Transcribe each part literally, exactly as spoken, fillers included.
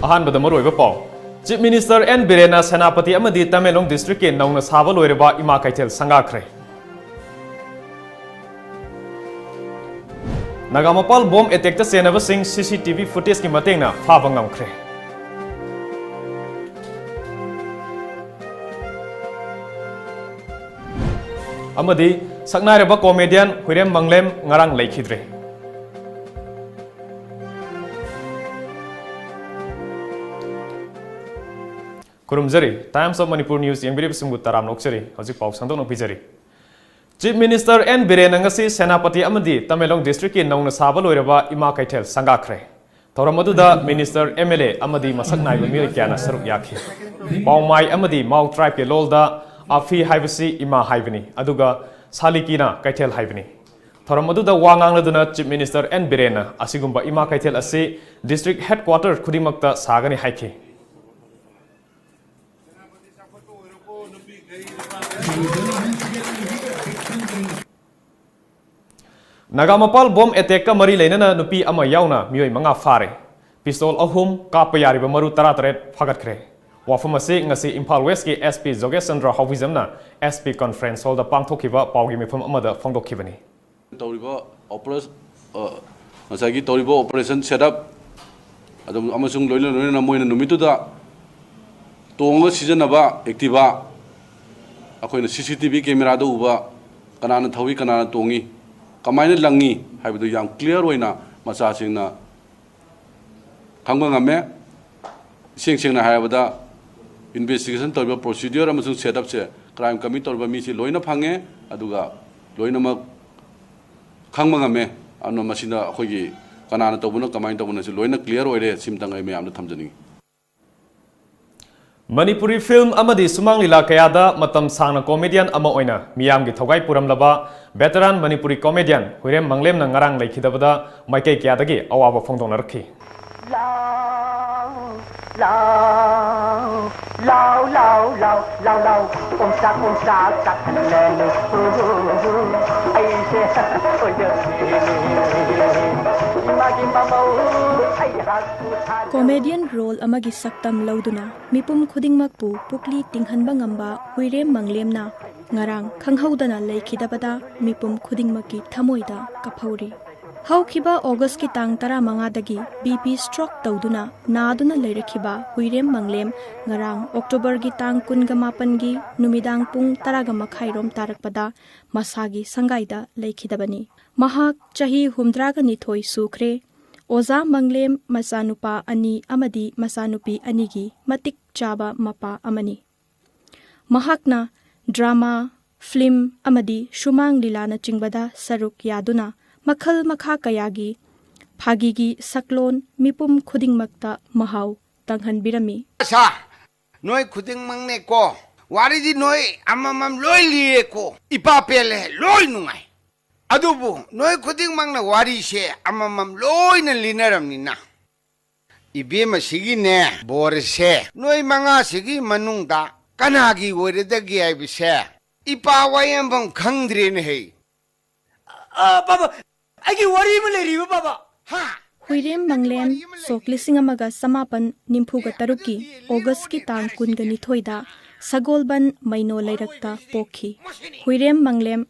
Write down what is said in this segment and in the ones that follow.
ꯑꯍꯥꯟꯕꯗ ꯃꯔꯨꯑꯣꯏꯕ ꯄꯥꯎ꯫ Chief Minister ꯑꯦꯟ ꯕꯤꯔꯦꯟꯅ ꯁꯦꯅꯥꯄꯇꯤ ꯑꯃꯗꯤ ꯇꯃꯦꯡꯂꯣꯡ district ꯀꯤ ꯅꯧꯅ ꯁꯥꯕ ꯂꯣꯏꯔꯕ ꯏꯃꯥ ꯀꯩꯊꯦꯜ ꯁꯪꯒꯥꯈ꯭ꯔꯦ꯫ ꯅꯥꯒꯥꯃꯄꯥꯜ bomb attack ꯇ ꯆꯦꯟꯅꯕꯁꯤꯡ C C T V footage ꯀꯤ ꯃꯇꯦꯡꯅ ꯐꯥꯕ ꯉꯝꯈ꯭ꯔꯦ꯫ ꯑꯃꯗꯤ ꯁꯛꯅꯥꯏꯔꯕ comedian ꯍꯨꯏꯔꯦꯝ ꯃꯪꯂꯦꯝ ꯉꯔꯥꯡ ꯂꯩꯈꯤꯗ꯭ꯔꯦ꯫ ꯈꯨꯔꯨꯝꯖꯔꯤ꯫ Times of Manipur News ꯌꯦꯡꯕꯤꯔꯤꯕꯁꯤꯡꯕꯨ ꯇꯔꯥꯝꯅ ꯑꯣꯛꯆꯔꯤ꯫ ꯍꯧꯖꯤꯛ ꯄꯥꯎ ꯁꯟꯗꯣꯛꯅ ꯄꯤꯖꯔꯤ꯫ Chief Minister ꯑꯦꯟ ꯕꯤꯔꯦꯟꯅ ꯉꯁꯤ ꯁꯦꯅꯥꯄꯇꯤ ꯑꯃꯗꯤ ꯇꯃꯦꯡꯂꯣꯡ district ꯀꯤ ꯅꯧꯅ ꯁꯥꯕ ꯂꯣꯏꯔꯕ ꯏꯃꯥ ꯀꯩꯊꯦꯜ ꯁꯪꯒꯥꯈ꯭ꯔꯦ꯫ ꯊꯧꯔꯝ ꯑꯗꯨꯗ minister, M L A ꯑꯃꯗꯤ ꯃꯁꯛ ꯅꯥꯏꯕ ꯃꯤꯑꯣꯏ ꯀꯌꯥꯅ ꯁꯔꯨꯛ ꯌꯥꯈꯤ꯫ ꯄꯥꯎꯃꯥꯏ ꯑꯃꯗꯤ ꯃꯥꯎ tribe ꯀꯤ ꯂꯣꯜꯗ ꯑꯐꯤ ꯍꯥꯏꯕꯁꯤ ꯏꯃꯥ ꯍꯥꯏꯕꯅꯤ, ꯑꯗꯨꯒ ꯁꯥꯂꯤꯀꯤꯅ ꯀꯩꯊꯦꯜ ꯍꯥꯏꯕꯅꯤ꯫ ꯊꯧꯔꯝ ꯑꯗꯨꯗ ꯋꯥ ꯉꯥꯡꯂꯗꯨꯅ Chief Minister ꯑꯦꯟ ꯕꯤꯔꯦꯟꯅ ꯑꯁꯤꯒꯨꯝꯕ ꯏꯃꯥ ꯀꯩꯊꯦꯜ ꯑꯁꯤ district headquarter ꯈꯨꯗꯤꯡꯃꯛꯇ ꯁꯥꯒꯅꯤ ꯍꯥꯏꯈꯤ꯫ ꯅꯥꯒꯥꯃꯄꯥꯜ bomb attack ꯀ ꯃꯔꯤ ꯂꯩꯅꯅ ꯅꯨꯄꯤ ꯑꯃ ꯌꯥꯎꯅ ꯃꯤꯑꯣꯏ ꯃꯉꯥ ꯐꯥꯔꯦ꯫ Pistol ꯑꯍꯨꯝ, ꯀꯥꯞꯄ ꯌꯥꯔꯤꯕ ꯃꯔꯨ ꯇꯔꯥꯇꯔꯦꯠ ꯐꯥꯒꯠꯈ꯭ꯔꯦ꯫ ꯋꯥꯐꯝ ꯑꯁꯤ ꯉꯁꯤ ꯏꯝꯐꯥꯜ West ꯀꯤ S P ꯖꯣꯒꯦꯁ Chandra ꯍꯥꯎꯕꯤꯖꯝꯅ S P conference hall ꯗ ꯄꯥꯡꯊꯣꯛꯈꯤꯕ ꯄꯥꯎꯒꯤ ꯃꯤꯐꯝ ꯑꯃꯗ ꯐꯣꯡꯗꯣꯛꯈꯤꯕꯅꯤ꯫ ꯇꯧꯔꯤꯕ ꯑꯣꯄꯔꯦ-, ꯑ, ꯉꯁꯥꯏꯒꯤ ꯇꯧꯔꯤꯕ operation setup ꯑꯗꯨꯝ ꯑꯃꯁꯨꯡ ꯂꯣꯏꯅ ꯂꯣꯏꯅꯅ ꯃꯣꯏꯅ ꯅꯨꯃꯤꯠꯇꯨꯗ ꯇꯣꯡꯉꯒ ꯁꯤꯖꯤꯟꯅꯕ Activa, ꯑꯩꯈꯣꯏꯅ C C T V camera ꯗ ꯎꯕ ꯀꯅꯥꯅ ꯊꯧꯏ, ꯀꯅꯥꯅ ꯇꯣꯡꯉꯤ, ꯀꯃꯥꯏꯅ ꯂꯪꯉꯤ ꯍꯥꯏꯕꯗꯨ ꯌꯥꯝ clear ꯑꯣꯏꯅ ꯃꯆꯥꯁꯤꯡꯅ ꯈꯪꯕ ꯉꯝꯃꯦ꯫ ꯏꯁꯦꯡ ꯁꯦꯡꯅ ꯍꯥꯏꯔꯕꯗ, investigation ꯇꯧꯔꯤꯕ procedure ꯑꯃꯁꯨꯡ setup ꯁꯦ crime commit ꯇꯧꯔꯤꯕ ꯃꯤꯁꯤ ꯂꯣꯏꯅ ꯐꯪꯉꯦ, ꯑꯗꯨꯒ ꯂꯣꯏꯅꯃꯛ ꯈꯪꯕ ꯉꯝꯃꯦ꯫ ꯑꯗꯨꯅ ꯃꯁꯤꯗ ꯑꯩꯈꯣꯏꯒꯤ ꯀꯅꯥꯅ ꯇꯧꯕꯅꯣ, ꯀꯃꯥꯏꯅ ꯇꯧꯕꯅꯣ ꯁꯤ ꯂꯣꯏꯅ clear ꯑꯣꯏꯔꯦ꯫ ꯁꯤꯃꯇꯪ ꯑꯩ ꯃꯌꯥꯝꯗ ꯊꯝꯖꯅꯤꯡꯉꯤ꯫ ꯃꯅꯤꯄꯨꯔꯤ film ꯑꯃꯗꯤ ꯁꯨꯃꯥꯡ ꯂꯤꯂꯥ ꯀꯌꯥꯗ ꯃꯇꯝ ꯁꯥꯡꯅ comedian ꯑꯃ ꯑꯣꯏꯅ ꯃꯤꯌꯥꯝꯒꯤ ꯊꯧꯒꯥꯏ ꯄꯨꯔꯝꯂꯕ veteran ꯃꯅꯤꯄꯨꯔꯤ comedian ꯍꯨꯏꯔꯦꯝ ꯃꯪꯂꯦꯝꯅ ꯉꯔꯥꯡ ꯂꯩꯈꯤꯗꯕꯗ ꯃꯥꯏꯀꯩ ꯀꯌꯥꯗꯒꯤ ꯑꯋꯥꯕ ꯐꯣꯡꯗꯣꯛꯅꯔꯛꯈꯤ꯫ ꯂꯥꯎ, ꯂꯥꯎ, ꯂꯥꯎ, ꯂꯥꯎ, ꯂꯥꯎ, ꯂꯥꯎ, ꯑꯣꯝꯆꯥꯛ, ꯑꯣꯝꯆꯥꯛ ꯆꯥꯛꯍꯜꯂꯅꯨ꯫ ꯑꯩꯁꯦ ꯑꯣꯏꯖꯕꯤꯅꯤ꯫ ꯏꯃꯥꯒꯤ ꯃꯃꯧ ꯑꯩ Comedian role ꯑꯃꯒꯤ ꯁꯛꯇꯝ ꯂꯧꯗꯨꯅ ꯃꯤꯄꯨꯝ ꯈꯨꯗꯤꯡꯃꯛꯄꯨ ꯄꯨꯛꯂꯤ ꯇꯤꯡꯍꯟꯕ ꯉꯝꯕ ꯍꯨꯏꯔꯦꯝ ꯃꯪꯂꯦꯝꯅ ꯉꯔꯥꯡ ꯈꯪꯍꯧꯗꯅ ꯂꯩꯈꯤꯗꯕꯗ ꯃꯤꯄꯨꯝ ꯈꯨꯗꯤꯡꯃꯛꯀꯤ ꯊꯃꯣꯏꯗ ꯀꯞꯍꯧꯔꯤ꯫ ꯍꯧꯈꯤꯕ ꯑꯣꯒꯁꯀꯤ ꯇꯥꯡ ꯇꯔꯥꯃꯉꯥꯗꯒꯤ B P stroke ꯇꯧꯗꯨꯅ ꯅꯥꯗꯨꯅ ꯂꯩꯔꯛꯈꯤꯕ ꯍꯨꯏꯔꯦꯝ ꯃꯪꯂꯦꯝ ꯉꯔꯥꯡ ꯑꯣꯛꯇꯣꯕꯔꯒꯤ ꯇꯥꯡ ꯀꯨꯟꯒ ꯃꯥꯄꯟꯒꯤ ꯅꯨꯃꯤꯗꯥꯡ ꯄꯨꯡ ꯇꯔꯥꯒ ꯃꯈꯥꯏꯔꯣꯝ ꯇꯥꯔꯛꯄꯗ ꯃꯁꯥꯒꯤ ꯁꯪꯒꯥꯏꯗ ꯂꯩꯈꯤꯗꯕꯅꯤ꯫ ꯃꯍꯥꯛ ꯆꯍꯤ ꯍꯨꯝꯗ꯭ꯔꯥꯒ ꯅꯤꯊꯣꯏ ꯁꯨꯈ꯭ꯔꯦ꯫ ꯑꯣꯖꯥ ꯃꯪꯂꯦꯝ ꯃꯆꯥꯅꯨꯄꯥ ꯑꯅꯤ ꯑꯃꯗꯤ ꯃꯆꯥꯅꯨꯄꯤ ꯑꯅꯤꯒꯤ ꯃꯇꯤꯛ ꯆꯥꯕ ꯃꯄꯥ ꯑꯃꯅꯤ꯫ ꯃꯍꯥꯛꯅ drama, film ꯑꯃꯗꯤ ꯁꯨꯃꯥꯡ ꯂꯤꯂꯥꯅꯆꯤꯡꯕꯗ ꯁꯔꯨꯛ ꯌꯥꯗꯨꯅ ꯃꯈꯜ ꯃꯈꯥ ꯀꯌꯥꯒꯤ ꯐꯥꯒꯤꯒꯤ ꯁꯛꯂꯣꯟ ꯃꯤꯄꯨꯝ ꯈꯨꯗꯤꯡꯃꯛꯇ ꯃꯍꯥꯎ ꯇꯪꯍꯟꯕꯤꯔꯝꯃꯤ꯫ ꯑꯁꯥ, ꯅꯣꯏ ꯈꯨꯗꯤꯡꯃꯛꯅꯦꯀꯣ, ꯋꯥꯔꯤꯗꯤ ꯅꯣꯏ ꯑꯃꯃꯝ ꯂꯣꯏ ꯂꯤꯔꯦꯀꯣ, ꯏꯄꯥ ꯄꯦꯜꯂꯦ, ꯂꯣꯏ ꯅꯨꯡꯉꯥꯏ꯫ ꯑꯗꯨꯕꯨ ꯅꯣꯏ ꯈꯨꯗꯤꯡꯃꯛꯅ ꯋꯥꯔꯤꯁꯦ ꯑꯃꯃꯝ ꯂꯣꯏꯅ ꯂꯤꯅꯔꯝꯅꯤꯅ, ꯏꯕꯦꯝꯃꯁꯤꯒꯤꯅꯦ ꯕꯣꯔꯁꯦ ꯅꯣꯏ ꯃꯉꯥꯁꯤꯒꯤ ꯃꯅꯨꯡꯗ ꯀꯅꯥꯒꯤ ꯑꯣꯏꯔꯗꯒꯦ ꯍꯥꯏꯕꯁꯦ ꯏꯄꯥ ꯋꯥꯌꯦꯟꯐꯝ ꯈꯪꯗ꯭ꯔꯦꯅꯦ ꯍꯩ꯫ ꯑ, ꯕꯥꯕꯥ, ꯑꯩꯒꯤ ꯋꯥꯔꯤ ꯑꯃ ꯂꯩꯔꯤꯕ, ꯕꯥꯕꯥ꯫ ꯍꯥ? ꯍꯨꯏꯔꯦꯝ ꯃꯪꯂꯦꯝ ꯁꯣꯛ ꯂꯤꯁꯤꯡ ꯑꯃꯒ ꯆꯃꯥꯄꯟ ꯅꯤꯐꯨꯒ ꯇꯔꯨꯛꯀꯤ ꯑꯣꯒꯁꯀꯤ ꯇꯥꯡ ꯀꯨꯟꯒ ꯅꯤꯊꯣꯏꯗ ꯁꯒꯣꯜꯕꯟ ꯃꯩꯅꯣ ꯂꯩꯔꯛꯇ ꯄꯣꯛꯈꯤ꯫ ꯍꯨꯏꯔꯦꯝ ꯃꯪꯂꯦꯝ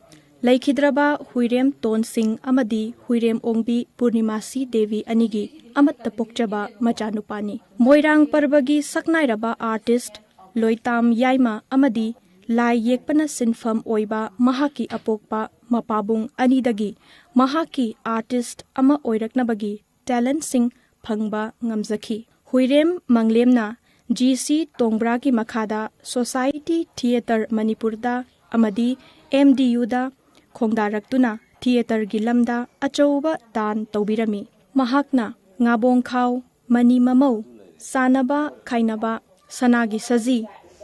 ꯂꯩꯈꯤꯗ꯭ꯔꯕ ꯍꯨꯏꯔꯦꯝ ꯇꯣꯟꯁꯤꯡ ꯑꯃꯗꯤ ꯍꯨꯏꯔꯦꯝ ꯑꯣꯡꯕꯤ ꯄꯨꯔꯅꯤꯃꯥꯁꯤ ꯗꯦꯕꯤ ꯑꯅꯤꯒꯤ ꯑꯃꯠꯇ ꯄꯣꯛꯆꯕ ꯃꯆꯥꯅꯨꯄꯥꯅꯤ꯫ ꯃꯣꯏꯔꯥꯡ ꯄꯔꯕꯒꯤ ꯁꯛꯅꯥꯏꯔꯕ artist ꯂꯣꯏꯇꯥꯝ ꯌꯥꯏꯃ ꯑꯃꯗꯤ ꯂꯥꯏ ꯌꯦꯛꯄꯅ ꯁꯤꯟꯐꯝ ꯑꯣꯏꯕ ꯃꯍꯥꯛꯀꯤ ꯑꯄꯣꯛꯄ ꯃꯄꯥꯕꯨꯡ ꯑꯅꯤꯗꯒꯤ ꯃꯍꯥꯛꯀꯤ artist ꯑꯃ ꯑꯣꯏꯔꯛꯅꯕꯒꯤ talentꯁꯤꯡ ꯐꯪꯕ ꯉꯝꯖꯈꯤ꯫ ꯍꯨꯏꯔꯦꯝ ꯃꯪꯂꯦꯝꯅ G C ꯇꯣꯡꯕ꯭ꯔꯥꯒꯤ ꯃꯈꯥꯗ Society Theatre ꯃꯅꯤꯄꯨꯔꯗ ꯑꯃꯗꯤ M D Uꯗ ꯈꯣꯡꯗꯥꯔꯛꯇꯨꯅ theatreꯒꯤ ꯂꯝꯗ ꯑꯆꯧꯕ ꯗꯥꯟ ꯇꯧꯕꯤꯔꯝꯃꯤ꯫ ꯃꯍꯥꯛꯅ ꯉꯥꯕꯣꯡ ꯈꯥꯎ, ꯃꯅꯤ ꯃꯃꯧ, ꯁꯥꯟꯅꯕ ꯈꯥꯏꯅꯕ, ꯁꯅꯥꯒꯤ ꯁꯖꯤ,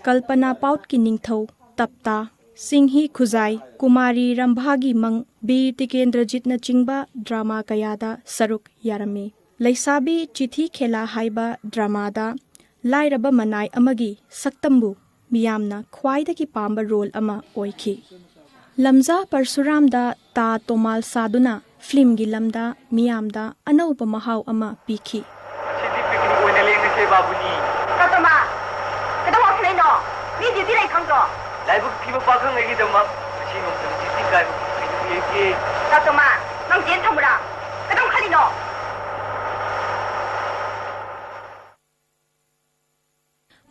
ꯀꯜꯄꯅꯥ ꯄꯥꯎꯠꯀꯤ ꯅꯤꯡꯊꯧ, ꯇꯞꯇꯥ, ꯁꯤꯡꯍꯤ ꯈꯨꯖꯥꯏ, ꯀꯨꯃꯥꯔꯤ ꯔꯝꯚꯥꯒꯤ ꯃꯪ, ꯕꯤꯔ ꯇꯤꯀꯦꯟꯗ꯭ꯔꯖꯤꯠꯅꯆꯤꯡꯕ drama ꯀꯌꯥꯗ ꯁꯔꯨꯛ ꯌꯥꯔꯝꯃꯤ꯫ ꯂꯩꯁꯥꯕꯤ ꯆꯤꯊꯤ ꯈꯦꯂꯥ ꯍꯥꯏꯕ dramaꯗ ꯂꯥꯏꯔꯕ ꯃꯅꯥꯏ ꯑꯃꯒꯤ ꯁꯛꯇꯝꯕꯨ ꯃꯤꯌꯥꯝꯅ ꯈ꯭ꯋꯥꯏꯗꯒꯤ ꯄꯥꯝꯕ role ꯑꯃ ꯑꯣꯏꯈꯤ꯫ ꯂꯝꯖꯥ ꯄꯔꯁꯨꯔꯥꯝꯗ ꯇꯥ ꯇꯣꯃꯥꯜ ꯁꯥꯗꯨꯅ filmꯒꯤ ꯂꯝꯗ ꯃꯤꯌꯥꯝꯗ ꯑꯅꯧꯕ ꯃꯍꯥꯎ ꯑꯃ ꯄꯤꯈꯤ꯫ ꯌꯦꯡꯉꯁꯦ ꯕꯥꯕꯨꯅꯤ꯫ ꯇꯥꯇꯣꯃꯥ, ꯀꯩꯗꯧ ꯋꯥꯈꯠꯂꯛꯏꯅꯣ? ꯃꯤ ꯗ꯭ꯌꯨꯇꯤ ꯂꯩ ꯈꯪꯗ꯭ꯔꯣ? ꯂꯥꯏꯕꯛ ꯊꯤꯕ ꯄꯥꯈꯪ ꯑꯩꯒꯤꯗꯃꯛ ꯉꯁꯤ ꯅꯣꯡꯃ ꯗ꯭ꯌꯨꯇꯤ ꯀꯥꯏꯕ ꯀꯩꯗꯧꯕꯤꯔꯒꯦ? ꯇꯥꯇꯣꯃꯥ, ꯅꯪ ꯖꯦꯟ ꯊꯝꯃꯨꯔꯥ? ꯀꯩꯗꯧ ꯈꯜꯂꯤꯅꯣ?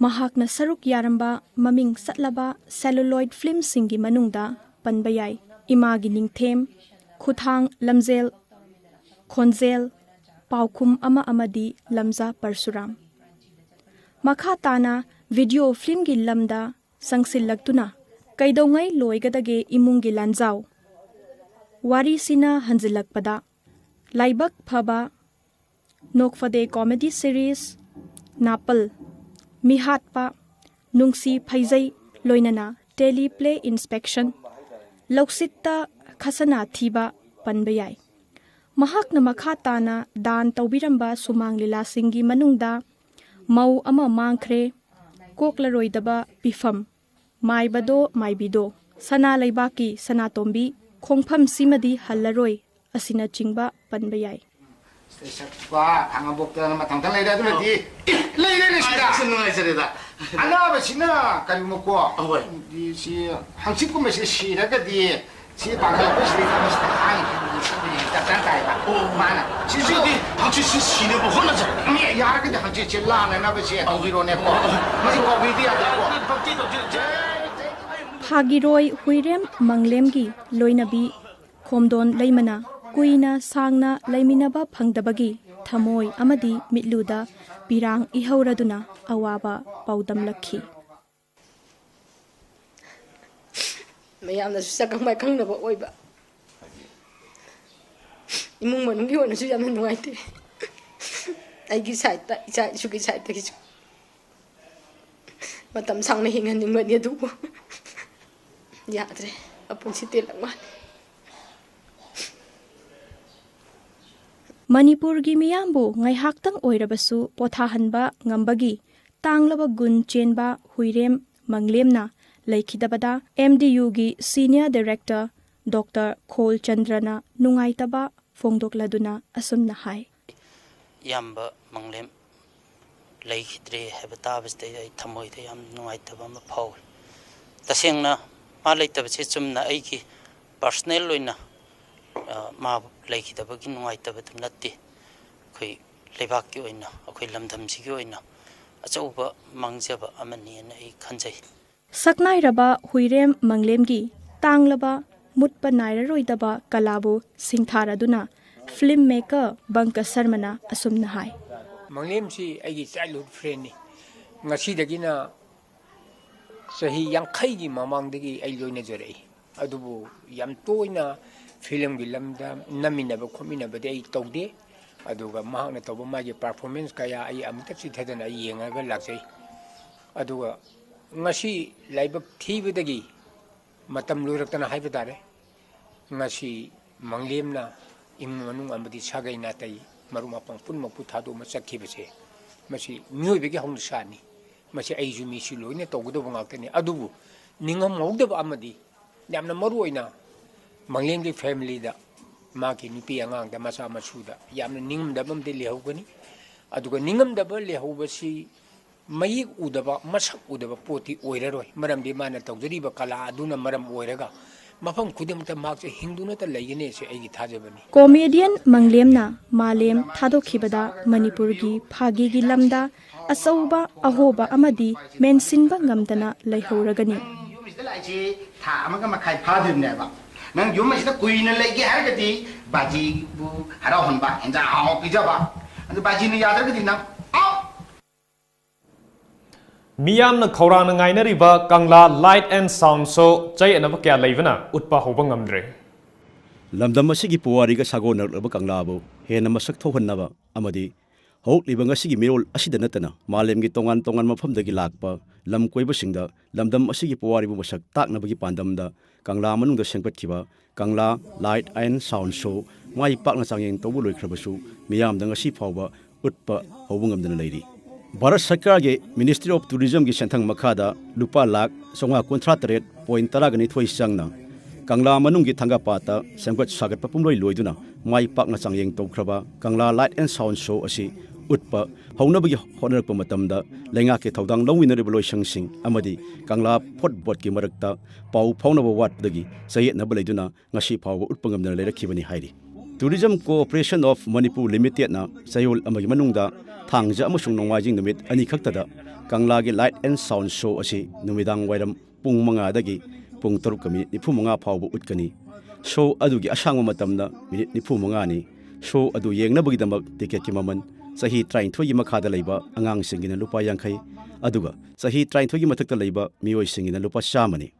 ꯃꯍꯥꯛꯅ ꯁꯔꯨꯛ ꯌꯥꯔꯝꯕ ꯃꯃꯤꯡ ꯆꯠꯂꯕ celluloid ꯐꯤꯂꯝꯁꯤꯡꯒꯤ ꯃꯅꯨꯡꯗ ꯄꯟꯕ ꯌꯥꯏ, ꯏꯃꯥꯒꯤ ꯅꯤꯡꯊꯦꯝ, ꯈꯨꯊꯥꯡ ꯂꯝꯖꯦꯜ, ꯈꯣꯟꯖꯦꯜ, ꯄꯥꯎꯈꯨꯝ ꯑꯃ ꯑꯃꯗꯤ ꯂꯝꯖꯥ ꯄꯔꯁꯨꯔꯥꯝ꯫ ꯃꯈꯥ ꯇꯥꯅ ꯚꯤꯗꯤꯑꯣ ꯐꯤꯂꯝꯒꯤ ꯂꯝꯗ ꯆꯪꯁꯤꯜꯂꯛꯇꯨꯅ ꯀꯩꯗꯧꯉꯩ ꯂꯣꯏꯒꯗꯒꯦ ꯏꯃꯨꯡꯒꯤ ꯂꯥꯟꯖꯥꯎ? ꯋꯥꯔꯤꯁꯤꯅ ꯍꯟꯖꯤꯜꯂꯛꯄꯗ ꯂꯥꯏꯕꯛ ꯐꯕ, ꯅꯣꯛꯐꯗꯦ ꯀꯣꯃꯦꯗꯤ ꯁꯤꯔꯤꯁ, ꯅꯥꯄꯜ, ꯃꯤꯍꯥꯠꯄ, ꯅꯨꯡꯁꯤ ꯐꯩꯖꯩ, ꯂꯣꯏꯅꯅ ꯇꯦꯂꯤ ꯄ꯭ꯂꯦ ꯏꯟꯁꯄꯦꯛꯁꯟ, ꯂꯧꯁꯤꯠꯇ ꯈꯁꯅꯥ ꯊꯤꯕ ꯄꯟꯕ ꯌꯥꯏ꯫ ꯃꯍꯥꯛꯅ ꯃꯈꯥ ꯇꯥꯅ ꯗꯥꯟ ꯇꯧꯕꯤꯔꯝꯕ ꯁꯨꯃꯥꯡ ꯂꯤꯂꯥꯁꯤꯡꯒꯤ ꯃꯅꯨꯡꯗ ꯃꯧ ꯑꯃ ꯃꯥꯡꯈ꯭ꯔꯦ, ꯀꯣꯛꯂꯔꯣꯏꯗꯕ ꯄꯤꯐꯝ, ꯃꯥꯏꯕꯗꯣ ꯃꯥꯏꯕꯤꯗꯣ, ꯁꯅꯥ ꯂꯩꯕꯥꯛꯀꯤ ꯁꯅꯥꯇꯣꯝꯕꯤ, ꯈꯣꯡꯐꯝꯁꯤꯃꯗꯤ ꯍꯜꯂꯔꯣꯏ ꯑꯁꯤꯅꯆꯤꯡꯕ ꯄꯟꯕ ꯌꯥꯏ꯫ ꯁꯛꯄ ꯈꯥꯡꯉꯕꯣꯛꯇ ꯃꯊꯪ ꯃꯊꯪ ꯂꯩꯔꯦ꯫ ꯑꯗꯨꯅꯗꯤ ꯂꯩꯔꯦꯅꯦ ꯁꯤꯗ꯫ ꯑꯩꯁꯨ ꯅꯨꯡꯉꯥꯏꯖꯔꯦꯗ꯫ ꯑꯅꯥꯕꯁꯤꯅ ꯀꯔꯤꯒꯨꯝꯕꯀꯣ, ꯑꯍꯣꯏ꯫ ꯁꯤ ꯍꯪꯆꯤꯠꯀꯨꯝꯕꯁꯤ ꯁꯤꯔꯒꯗꯤ ꯁꯤ ꯄꯥꯡꯈꯠꯂꯛꯄꯁꯤꯗ ꯊꯕꯛꯁꯤꯗ ꯍꯥꯡꯉꯤ ꯆꯞ ꯆꯥꯅ ꯇꯥꯏꯕ꯫ ꯑꯣ꯫ ꯃꯥꯅ ꯁꯤꯁꯨ ꯑꯗꯨꯗꯤ ꯍꯪꯆꯤꯠꯁꯤ ꯁꯤꯅꯕ ꯍꯣꯠꯅꯖꯔꯦ꯫ ꯃꯤ ꯌꯥꯔꯒꯗꯤ ꯍꯪꯆꯤꯠꯁꯦ ꯂꯥꯟꯅꯅꯕꯁꯦ ꯇꯧꯕꯤꯔꯣꯅꯦꯀꯣ꯫ ꯃꯁꯤ ꯀꯥꯎꯕꯤꯗꯤ ꯌꯥꯗꯦꯀꯣ꯫ ꯚꯛꯇꯤ ꯇꯧꯖꯔꯦ꯫ ꯐꯥꯒꯤꯔꯣꯏ ꯍꯨꯏꯔꯦꯝ ꯃꯪꯂꯦꯝꯒꯤ ꯂꯣꯏꯅꯕꯤ ꯈꯣꯝꯗꯣꯟ ꯂꯩꯃꯅ ꯀꯨꯏꯅ ꯁꯥꯡꯅ ꯂꯩꯃꯤꯟꯅꯕ ꯐꯪꯗꯕꯒꯤ ꯊꯃꯣꯏ ꯑꯃꯗꯤ ꯃꯤꯠꯂꯨꯗ ꯄꯤꯔꯥꯡ ꯏꯍꯧꯔꯗꯨꯅ ꯑꯋꯥꯕ ꯄꯥꯎꯗꯝꯂꯛꯈꯤ꯫ ꯃꯌꯥꯝꯅꯁꯨ ꯁꯛꯈꯪ ꯃꯥꯏꯈꯪꯅꯕ ꯑꯣꯏꯕ, ꯏꯃꯨꯡ ꯃꯅꯨꯡꯒꯤ ꯑꯣꯏꯅꯁꯨ ꯌꯥꯝꯅ ꯅꯨꯡꯉꯥꯏꯇꯦ꯫ ꯑꯩꯒꯤ ꯁꯥꯏꯠꯇ, ꯏꯆꯥ ꯏꯁꯨꯒꯤ ꯁꯥꯏꯠꯇꯒꯤꯁꯨ ꯃꯇꯝ ꯁꯥꯡꯅ ꯍꯤꯡꯍꯟꯅꯤꯡꯕꯅꯤ, ꯑꯗꯨꯕꯨ ꯌꯥꯗ꯭ꯔꯦ, ꯃꯄꯨꯟꯁꯤ ꯇꯦꯜꯂꯛ ꯃꯥꯜꯂꯦ꯫ ꯃꯅꯤꯄꯨꯔꯒꯤ ꯃꯤꯌꯥꯝꯕꯨ ꯉꯥꯏꯍꯥꯛꯇꯪ ꯑꯣꯏꯔꯕꯁꯨ ꯄꯣꯊꯥꯍꯟꯕ ꯉꯝꯕꯒꯤ ꯇꯥꯡꯂꯕ ꯒꯨꯟ ꯆꯦꯟꯕ ꯍꯨꯏꯔꯦꯝ ꯃꯪꯂꯦꯝꯅ ꯂꯩꯈꯤꯗꯕꯗ ꯑꯦꯝ ꯗꯤ ꯌꯨꯒꯤ ꯁꯤꯅꯤꯌꯔ ꯗꯥꯏꯔꯦꯛꯇꯔ ꯗꯣꯛꯇꯔ ꯈꯣꯜꯆꯟꯗ꯭ꯔꯅ ꯅꯨꯡꯉꯥꯏꯇꯕ ꯐꯣꯡꯗꯣꯛꯂꯗꯨꯅ ꯑꯁꯨꯝꯅ ꯍꯥꯏ꯫ ꯏꯌꯥꯝꯕ ꯃꯪꯂꯦꯝ ꯂꯩꯈꯤꯗ꯭ꯔꯦ ꯍꯥꯏꯕ ꯇꯥꯕꯁꯤꯗ ꯑꯩ ꯊꯃꯣꯏꯗ ꯌꯥꯝ ꯅꯨꯡꯉꯥꯏꯇꯕ ꯑꯃ ꯐꯥꯎꯏ꯫ ꯇꯁꯦꯡꯅ ꯃꯥ ꯂꯩꯇꯕꯁꯦ ꯆꯨꯝꯅ ꯑꯩꯒꯤ ꯄꯥꯔꯁꯣꯅꯦꯜ ꯑꯣꯏꯅ, ꯑ, ꯃꯥ ꯂꯩꯈꯤꯗꯕꯒꯤ ꯅꯨꯡꯉꯥꯏꯇꯕꯗꯨ ꯅꯠꯇꯦ꯫ ꯑꯩꯈꯣꯏ ꯂꯩꯕꯥꯛꯀꯤ ꯑꯣꯏꯅ, ꯑꯩꯈꯣꯏ ꯂꯝꯗꯝꯁꯤꯒꯤ ꯑꯣꯏꯅ ꯑꯆꯧꯕ ꯃꯥꯡꯖꯕ ꯑꯃꯅꯤꯅ ꯑꯩ ꯈꯟꯖꯩ꯫ ꯁꯛꯅꯥꯏꯔꯕ ꯍꯨꯏꯔꯦꯝ ꯃꯪꯂꯦꯝꯒꯤ ꯇꯥꯡꯂꯕ, ꯃꯨꯠꯄ ꯅꯥꯏꯔꯔꯣꯏꯗꯕ ꯀꯂꯥꯕꯨ ꯁꯤꯡꯊꯥꯔꯗꯨꯅ ꯐꯤꯜꯝ ꯃꯦꯀꯔ ꯕꯪꯀ ꯁꯔꯃꯅ ꯑꯁꯨꯝꯅ ꯍꯥꯏ꯫ ꯃꯪꯂꯦꯝꯁꯤ ꯑꯩꯒꯤ ꯆꯥꯏꯜꯍꯨꯗ ꯐ꯭ꯔꯦꯟꯅꯤ꯫ ꯉꯁꯤꯗꯒꯤꯅ ꯆꯍꯤ ꯌꯥꯡꯈꯩꯒꯤ ꯃꯃꯥꯡꯗꯒꯤ ꯑꯩ ꯂꯣꯏꯅꯖꯔꯛꯏ꯫ ꯑꯗꯨꯕꯨ ꯌꯥꯝ ꯇꯣꯏꯅ ꯐꯤꯂꯝꯒꯤ ꯂꯝꯗ ꯅꯝꯃꯤꯟꯅꯕ ꯈꯣꯠꯃꯤꯟꯅꯕꯗꯤ ꯑꯩ ꯇꯧꯗꯦ꯫ ꯑꯗꯨꯒ ꯃꯍꯥꯛꯅ ꯇꯧꯕ ꯃꯥꯒꯤ ꯄꯔꯐꯣꯔꯃꯦꯟꯁ ꯀꯌꯥ ꯑꯩ ꯑꯃꯨꯛꯇ ꯆꯤꯠꯊꯗꯅ ꯑꯩ ꯌꯦꯡꯉꯒ ꯂꯥꯛꯆꯩ꯫ ꯑꯗꯨꯒ ꯉꯁꯤ ꯂꯥꯏꯕꯛ ꯊꯤꯕꯗꯒꯤ ꯃꯇꯝ ꯂꯣꯏꯔꯛꯇꯅ ꯍꯥꯏꯕ ꯇꯥꯔꯦ, ꯉꯁꯤ ꯃꯪꯂꯦꯝꯅ ꯏꯃꯨꯡ ꯃꯅꯨꯡ ꯑꯃꯗꯤ ꯁꯥꯒꯩ ꯅꯥꯇꯩ ꯃꯔꯨꯞ ꯃꯄꯥꯡ ꯄꯨꯝꯅꯃꯛꯄꯨ ꯊꯥꯗꯣꯛꯑꯃ ꯆꯠꯈꯤꯕꯁꯦ, ꯃꯁꯤ ꯃꯤꯑꯣꯏꯕꯒꯤ ꯍꯧꯅꯁꯥꯅꯤ꯫ ꯃꯁꯤ ꯑꯩꯁꯨ ꯃꯤꯁꯨ ꯂꯣꯏꯅ ꯇꯧꯒꯗꯧꯕ ꯉꯥꯛꯇꯅꯤ꯫ ꯑꯗꯨꯕꯨ ꯅꯤꯡꯉꯝꯍꯧꯗꯕ ꯑꯃꯗꯤ ꯌꯥꯝꯅ ꯃꯔꯨ ꯑꯣꯏꯅ ꯃꯪꯂꯦꯝꯒꯤ ꯐꯦꯃꯤꯂꯤꯗ ꯃꯍꯥꯛꯀꯤ ꯅꯨꯄꯤ ꯑꯉꯥꯡꯗ ꯃꯆꯥ ꯃꯁꯨꯗ ꯌꯥꯝꯅ ꯅꯤꯡꯉꯝꯗꯕ ꯑꯃꯗꯤ ꯂꯩꯍꯧꯒꯅꯤ꯫ ꯑꯗꯨꯒ ꯅꯤꯡꯉꯝꯗꯕ ꯂꯩꯍꯧꯕꯁꯤ ꯃꯌꯦꯛ ꯎꯗꯕ, ꯃꯁꯛ ꯎꯗꯕ ꯄꯣꯠꯇꯤ ꯑꯣꯏꯔꯔꯣꯏ꯫ ꯃꯔꯝꯗꯤ ꯃꯥꯅ ꯇꯧꯖꯔꯤꯕ ꯀꯂꯥ ꯑꯗꯨꯅ ꯃꯔꯝ ꯑꯣꯏꯔꯒ ꯃꯐꯝ ꯈꯨꯗꯤꯡꯃꯛꯇ ꯃꯍꯥꯛꯁꯦ ꯍꯤꯡꯗꯨꯅꯇ ꯂꯩꯒꯅꯤ ꯍꯥꯏꯁꯦ ꯑꯩꯒꯤ ꯊꯥꯖꯕꯅꯤ꯫ ꯀꯣꯃꯦꯗꯤꯌꯟ ꯃꯪꯂꯦꯝꯅ ꯃꯥꯂꯦꯝ ꯊꯥꯗꯣꯛꯈꯤꯕꯗ ꯃꯅꯤꯄꯨꯔꯒꯤ ꯐꯥꯒꯤꯒꯤ ꯂꯝꯗ ꯑꯆꯧꯕ ꯑꯍꯣꯕ ꯑꯃꯗꯤ ꯃꯦꯟꯁꯤꯟꯕ ꯉꯝꯗꯅ ꯂꯩꯍꯧꯔꯒꯅꯤ꯫ ꯌꯨꯝꯁꯤꯗ ꯂꯥꯛꯏꯁꯤ ꯊꯥ ꯑꯃꯒ ꯃꯈꯥꯏ ꯐꯥꯗ꯭ꯔꯤꯕꯅꯦꯕ꯫ ꯅꯪ ꯌꯨꯝ ꯑꯁꯤꯗ ꯀꯨꯏꯅ ꯂꯩꯒꯦ ꯍꯥꯏꯔꯒꯗꯤ ꯕꯥꯖꯤꯕꯨ ꯍꯔꯥꯎꯍꯟꯕ, ꯍꯦꯟꯖꯥꯡ ꯑꯍꯥꯎꯕ ꯄꯤꯖꯕ꯫ ꯑꯗꯨ ꯕꯥꯖꯤꯅ ꯌꯥꯗ꯭ꯔꯒꯗꯤ ꯅꯪ ꯑꯥꯎ! ꯃꯤꯌꯥꯝꯅ ꯈꯧꯔꯥꯡꯅ ꯉꯥꯏꯅꯔꯤꯕ ꯀꯪꯂꯥ Light and Sound Show ꯆꯌꯦꯠꯅꯕ ꯀꯌꯥ ꯂꯩꯕꯅ ꯎꯠꯄ ꯍꯧꯕ ꯉꯝꯗ꯭ꯔꯦ꯫ ꯂꯝꯗꯝ ꯑꯁꯤꯒꯤ ꯄꯨꯋꯥꯔꯤꯒ ꯁꯥꯒꯣꯟꯅꯔꯛꯂꯕ ꯀꯪꯂꯥꯕꯨ ꯍꯦꯟꯅ ꯃꯁꯛ ꯊꯣꯛꯍꯟꯅꯕ ꯑꯃꯗꯤ ꯍꯧꯔꯛꯂꯤꯕ ꯉꯁꯤꯒꯤ ꯃꯤꯔꯣꯜ ꯑꯁꯤꯗ ꯅꯠꯇꯅ ꯃꯥꯂꯦꯝꯒꯤ ꯇꯣꯉꯥꯟ ꯇꯣꯉꯥꯟꯕ ꯃꯐꯝꯗꯒꯤ ꯂꯥꯛꯄ ꯂꯝ ꯀꯣꯏꯕꯁꯤꯡꯗ ꯂꯝꯗꯝ ꯑꯁꯤꯒꯤ ꯄꯨꯋꯥꯔꯤꯕꯨ ꯃꯁꯛ ꯇꯥꯛꯅꯕꯒꯤ ꯄꯥꯟꯗꯝꯗ ꯀꯪꯂꯥ ꯃꯅꯨꯡꯗ ꯁꯦꯝꯒꯠꯈꯤꯕ ꯀꯪꯂꯥ Light and Sound Show ꯃꯥꯏ ꯄꯥꯛꯅ ꯆꯥꯡꯌꯦꯡ ꯇꯧꯕ ꯂꯣꯏꯈ꯭ꯔꯕꯁꯨ ꯃꯤꯌꯥꯝꯗ ꯉꯁꯤ ꯐꯥꯎꯕ ꯎꯠꯄ ꯍꯧꯕ ꯉꯝꯗꯅ ꯂꯩꯔꯤ꯫ ꯚꯥꯔꯠ ꯁꯔꯀꯥꯔꯒꯤ Ministry of Tourismꯒꯤ ꯁꯦꯟꯊꯪ ꯃꯈꯥꯗ ꯂꯨꯄꯥ ꯂꯥꯈ ꯆꯥꯝꯃꯉꯥ ꯀꯨꯟꯊ꯭ꯔꯥ ꯇꯔꯦꯠ ꯄꯣꯏꯟ ꯇꯔꯥꯒ ꯅꯤꯊꯣꯏ ꯆꯪꯅ ꯀꯪꯂꯥ ꯃꯅꯨꯡꯒꯤ ꯊꯥꯡꯒꯄꯥꯠꯇ ꯁꯦꯝꯒꯠ ꯁꯥꯒꯠꯄ ꯄꯨꯝꯂꯣꯏ ꯂꯣꯏꯗꯨꯅ ꯃꯥꯏ ꯄꯥꯛꯅ ꯆꯥꯡꯌꯦꯡ ꯇꯧꯈ꯭ꯔꯕ ꯀꯪꯂꯥ Light and Sound Show ꯑꯁꯤ ꯎꯠꯄ ꯍꯧꯅꯕꯒꯤ ꯍꯣꯠꯅꯔꯛꯄ ꯃꯇꯝꯗ, ꯂꯩꯉꯥꯛꯀꯤ ꯊꯧꯗꯥꯡ ꯂꯧꯃꯤꯟꯅꯔꯤꯕ ꯂꯣꯏꯁꯪꯁꯤꯡ ꯑꯃꯗꯤ ꯀꯪꯂꯥ ꯐꯣꯔꯠ ꯕꯣꯔꯗꯀꯤ ꯃꯔꯛꯇ ꯄꯥꯎ ꯐꯥꯎꯅꯕ ꯋꯥꯠꯄꯗꯒꯤ ꯆꯌꯦꯠꯅꯕ ꯂꯩꯗꯨꯅ ꯉꯁꯤ ꯐꯥꯎꯕ ꯎꯠꯄ ꯉꯝꯗꯅ ꯂꯩꯔꯛꯈꯤꯕꯅꯤ ꯍꯥꯏꯔꯤ꯫ Tourism Corporation of Manipur Limitedꯅ ꯆꯌꯣꯜ ꯑꯃꯒꯤ ꯃꯅꯨꯡꯗ ꯊꯥꯡꯖ ꯑꯃꯁꯨꯡ ꯅꯣꯡꯃꯥꯏꯖꯤꯡ ꯅꯨꯃꯤꯠ ꯑꯅꯤꯈꯛꯇꯗ ꯀꯪꯂꯥꯒꯤ Light and Sound Show ꯑꯁꯤ ꯅꯨꯃꯤꯗꯥꯡ ꯋꯥꯏꯔꯝ ꯄꯨꯡ ꯃꯉꯥꯗꯒꯤ ꯄꯨꯡ ꯇꯔꯨꯛꯀ ꯃꯤꯅꯤꯠ ꯅꯤꯐꯨ ꯃꯉꯥ ꯐꯥꯎꯕ ꯎꯠꯀꯅꯤ꯫ Show ꯑꯗꯨꯒꯤ ꯑꯁꯥꯡꯕ ꯃꯇꯝꯅ ꯃꯤꯅꯤꯠ ꯅꯤꯐꯨ ꯃꯉꯥꯅꯤ꯫ Show ꯑꯗꯨ ꯌꯦꯡꯅꯕꯒꯤꯗꯃꯛ ticketꯀꯤ ꯃꯃꯜ ꯆꯍꯤ ꯇꯔꯥꯅꯤꯊꯣꯏꯒꯤ ꯃꯈꯥꯗ ꯂꯩꯕ ꯑꯉꯥꯡꯁꯤꯡꯒꯤꯅ ꯂꯨꯄꯥ ꯌꯥꯡꯈꯩ, ꯑꯗꯨꯒ ꯆꯍꯤ ꯇꯔꯥꯅꯤꯊꯣꯏꯒꯤ ꯃꯊꯛꯇ ꯂꯩꯕ ꯃꯤꯑꯣꯏꯁꯤꯡꯒꯤꯅ ꯂꯨꯄꯥ ꯆꯥꯝꯃꯅꯤ꯫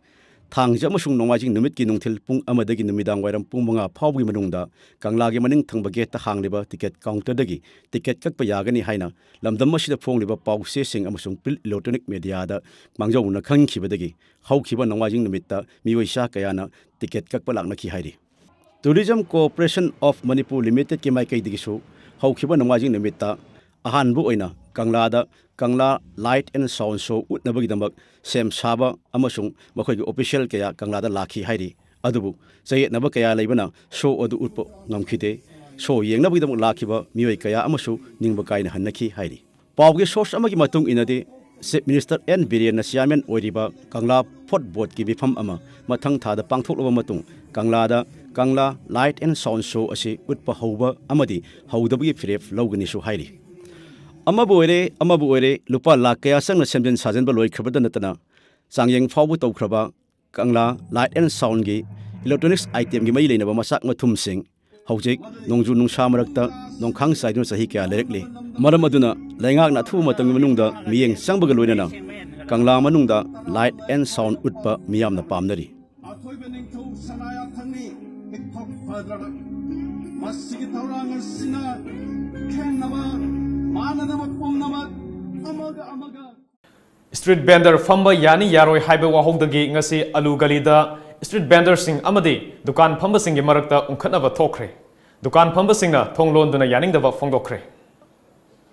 ꯊꯥꯡꯖ ꯑꯃꯁꯨꯡ ꯅꯣꯡꯃꯥꯏꯖꯤꯡ ꯅꯨꯃꯤꯠꯀꯤ ꯅꯨꯡꯊꯤꯜ ꯄꯨꯡ ꯑꯃꯗꯒꯤ ꯅꯨꯃꯤꯗꯥꯡ ꯋꯥꯏꯔꯝ ꯄꯨꯡ ꯃꯉꯥ ꯐꯥꯎꯕꯒꯤ ꯃꯅꯨꯡꯗ ꯀꯪꯂꯥꯒꯤ ꯃꯅꯤꯡ ꯊꯪꯕ gateꯇ ꯍꯥꯡꯂꯤꯕ ticket counterꯗꯒꯤ ticket ꯀꯛꯄ ꯌꯥꯒꯅꯤ ꯍꯥꯏꯅ ꯂꯝꯗꯝ ꯑꯁꯤꯗ ꯐꯣꯡꯂꯤꯕ ꯄꯥꯎꯆꯦꯁꯤꯡ ꯑꯃꯁꯨꯡ print electronic mediaꯗ ꯃꯥꯡꯖꯧꯅꯅ ꯈꯪꯈꯤꯕꯗꯒꯤ ꯍꯧꯈꯤꯕ ꯅꯣꯡꯃꯥꯏꯖꯤꯡ ꯅꯨꯃꯤꯠꯇ ꯃꯤꯑꯣꯏ ꯆꯥ ꯀꯌꯥꯅ ticket ꯀꯛꯄ ꯂꯥꯛꯅꯈꯤ ꯍꯥꯏꯔꯤ꯫ Tourism Corporation of Manipur Limitedꯀꯤ ꯃꯥꯏꯀꯩꯗꯒꯤꯁꯨ ꯍꯧꯈꯤꯕ ꯅꯣꯡꯃꯥꯏꯖꯤꯡ ꯅꯨꯃꯤꯠꯇ ꯑꯍꯥꯟꯕ ꯑꯣꯏꯅ ꯀꯪꯂꯥꯗ ꯀꯪꯂꯥ Light and Sound Show ꯎꯠꯅꯕꯒꯤꯗꯃꯛ ꯁꯦꯝ ꯁꯥꯕ ꯑꯃꯁꯨꯡ ꯃꯈꯣꯏꯒꯤ official ꯀꯌꯥ ꯀꯪꯂꯥꯗ ꯂꯥꯛꯈꯤ ꯍꯥꯏꯔꯤ꯫ ꯑꯗꯨꯕꯨ ꯆꯌꯦꯠꯅꯕ ꯀꯌꯥ ꯂꯩꯕꯅ show ꯑꯗꯨ ꯎꯠꯄ ꯉꯝꯈꯤꯗꯦ꯫ Show ꯌꯦꯡꯅꯕꯒꯤꯗꯃꯛ ꯂꯥꯛꯈꯤꯕ ꯃꯤꯑꯣꯏ ꯀꯌꯥ ꯑꯃꯁꯨ ꯅꯤꯡꯕ ꯀꯥꯏꯅ ꯍꯟꯅꯈꯤ ꯍꯥꯏꯔꯤ꯫ ꯄꯥꯎꯒꯤ source ꯑꯃꯒꯤ ꯃꯇꯨꯡ ꯏꯟꯅꯗꯤ, Chief Minister ꯑꯦꯟ ꯕꯤꯔꯦꯟꯅ chairman ꯑꯣꯏꯔꯤꯕ ꯀꯪꯂꯥ ꯐꯣꯔꯠ ꯕꯣꯔꯗꯀꯤ ꯃꯤꯐꯝ ꯑꯃ ꯃꯊꯪ ꯊꯥꯗ ꯄꯥꯡꯊꯣꯛꯂꯕ ꯃꯇꯨꯡ, ꯀꯪꯂꯥꯗ ꯀꯪꯂꯥ Light and Sound Show ꯑꯁꯤ ꯎꯠꯄ ꯍꯧꯕ ꯑꯃꯗꯤ ꯍꯧꯗꯕꯒꯤ ꯐꯤꯔꯦꯞ ꯂꯧꯒꯅꯤꯁꯨ ꯍꯥꯏꯔꯤ꯫ ꯑꯃꯕꯨ ꯑꯣꯏꯔꯦ, ꯑꯃꯕꯨ ꯑꯣꯏꯔꯦ, ꯂꯨꯄꯥ ꯂꯥꯈ ꯀꯌꯥ ꯆꯪꯅ ꯁꯦꯝꯖꯤꯟ ꯁꯥꯖꯤꯟꯕ ꯂꯣꯏꯈ꯭ꯔꯕꯗ ꯅꯠꯇꯅ, ꯆꯥꯡꯌꯦꯡ ꯐꯥꯎꯕ ꯇꯧꯈ꯭ꯔꯕ ꯀꯪꯂꯥ Light and Soundꯒꯤ electronics itemꯒꯤ ꯃꯔꯤ ꯂꯩꯅꯕ ꯃꯆꯥꯛ ꯃꯊꯨꯝꯁꯤꯡ ꯍꯧꯖꯤꯛ ꯅꯣꯡꯖꯨ ꯅꯨꯡꯁꯥ ꯃꯔꯛꯇ ꯅꯣꯡꯈꯥꯡ ꯆꯥꯏꯗꯨꯅ ꯆꯍꯤ ꯀꯌꯥ ꯂꯩꯔꯛꯂꯤ꯫ ꯃꯔꯝ ꯑꯗꯨꯅ ꯂꯩꯉꯥꯛꯅ ꯑꯊꯨꯕ ꯃꯇꯝꯒꯤ ꯃꯅꯨꯡꯗ ꯃꯤꯠꯌꯦꯡ ꯆꯪꯕꯒ ꯂꯣꯏꯅꯅ ꯀꯪꯂꯥ ꯃꯅꯨꯡꯗ Light and Sound ꯎꯠꯄ ꯃꯤꯌꯥꯝꯅ ꯄꯥꯝꯅꯔꯤ꯫ ꯑꯊꯣꯏꯕ ꯅꯤꯡꯊꯧ ꯁꯅꯥ ꯌꯥꯊꯪꯅꯤ ꯄꯤꯛꯊꯣꯛ ꯐꯗ꯭ꯔꯕ꯫ ꯃꯁꯤꯒꯤ ꯊꯧꯔꯥꯡ ꯑꯁꯤꯅ ꯈꯦꯟꯅꯕ, ꯃꯥꯟꯅꯗꯕ ꯄꯨꯝꯅꯃꯛ ꯑꯃꯒ ꯑꯃꯒ Street vendor ꯐꯝꯕ ꯌꯥꯅꯤ ꯌꯥꯔꯣꯏ ꯍꯥꯏꯕ ꯋꯥꯍꯧꯗꯒꯤ ꯉꯁꯤ ꯑꯂꯨ ꯒꯂꯤꯗ street vendorꯁꯤꯡ ꯑꯃꯗꯤ ꯗꯨꯀꯥꯟ ꯐꯝꯕꯁꯤꯡꯒꯤ ꯃꯔꯛꯇ ꯎꯪꯈꯠꯅꯕ ꯊꯣꯛꯈ꯭ꯔꯦ꯫ ꯗꯨꯀꯥꯟ ꯐꯝꯕꯁꯤꯡꯅ ꯊꯣꯡ ꯂꯣꯟꯗꯨꯅ ꯌꯥꯅꯤꯡꯗꯕ ꯐꯣꯡꯗꯣꯛꯈ꯭ꯔꯦ꯫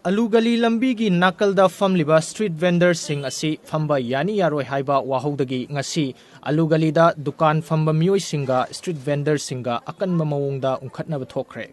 ꯑꯂꯨ ꯒꯂꯤ ꯂꯝꯕꯤꯒꯤ ꯅꯥꯀꯜꯗ ꯐꯝꯂꯤꯕ street vendorꯁꯤꯡ ꯑꯁꯤ ꯐꯝꯕ ꯌꯥꯅꯤ ꯌꯥꯔꯣꯏ ꯍꯥꯏꯕ ꯋꯥꯍꯧꯗꯒꯤ ꯉꯁꯤ ꯑꯂꯨ ꯒꯂꯤꯗ ꯗꯨꯀꯥꯟ ꯐꯝꯕ ꯃꯤꯑꯣꯏꯁꯤꯡꯒ street vendorꯁꯤꯡꯒ ꯑꯀꯟꯕ ꯃꯑꯣꯡꯗ ꯎꯪꯈꯠꯅꯕ ꯊꯣꯛꯈ꯭ꯔꯦ꯫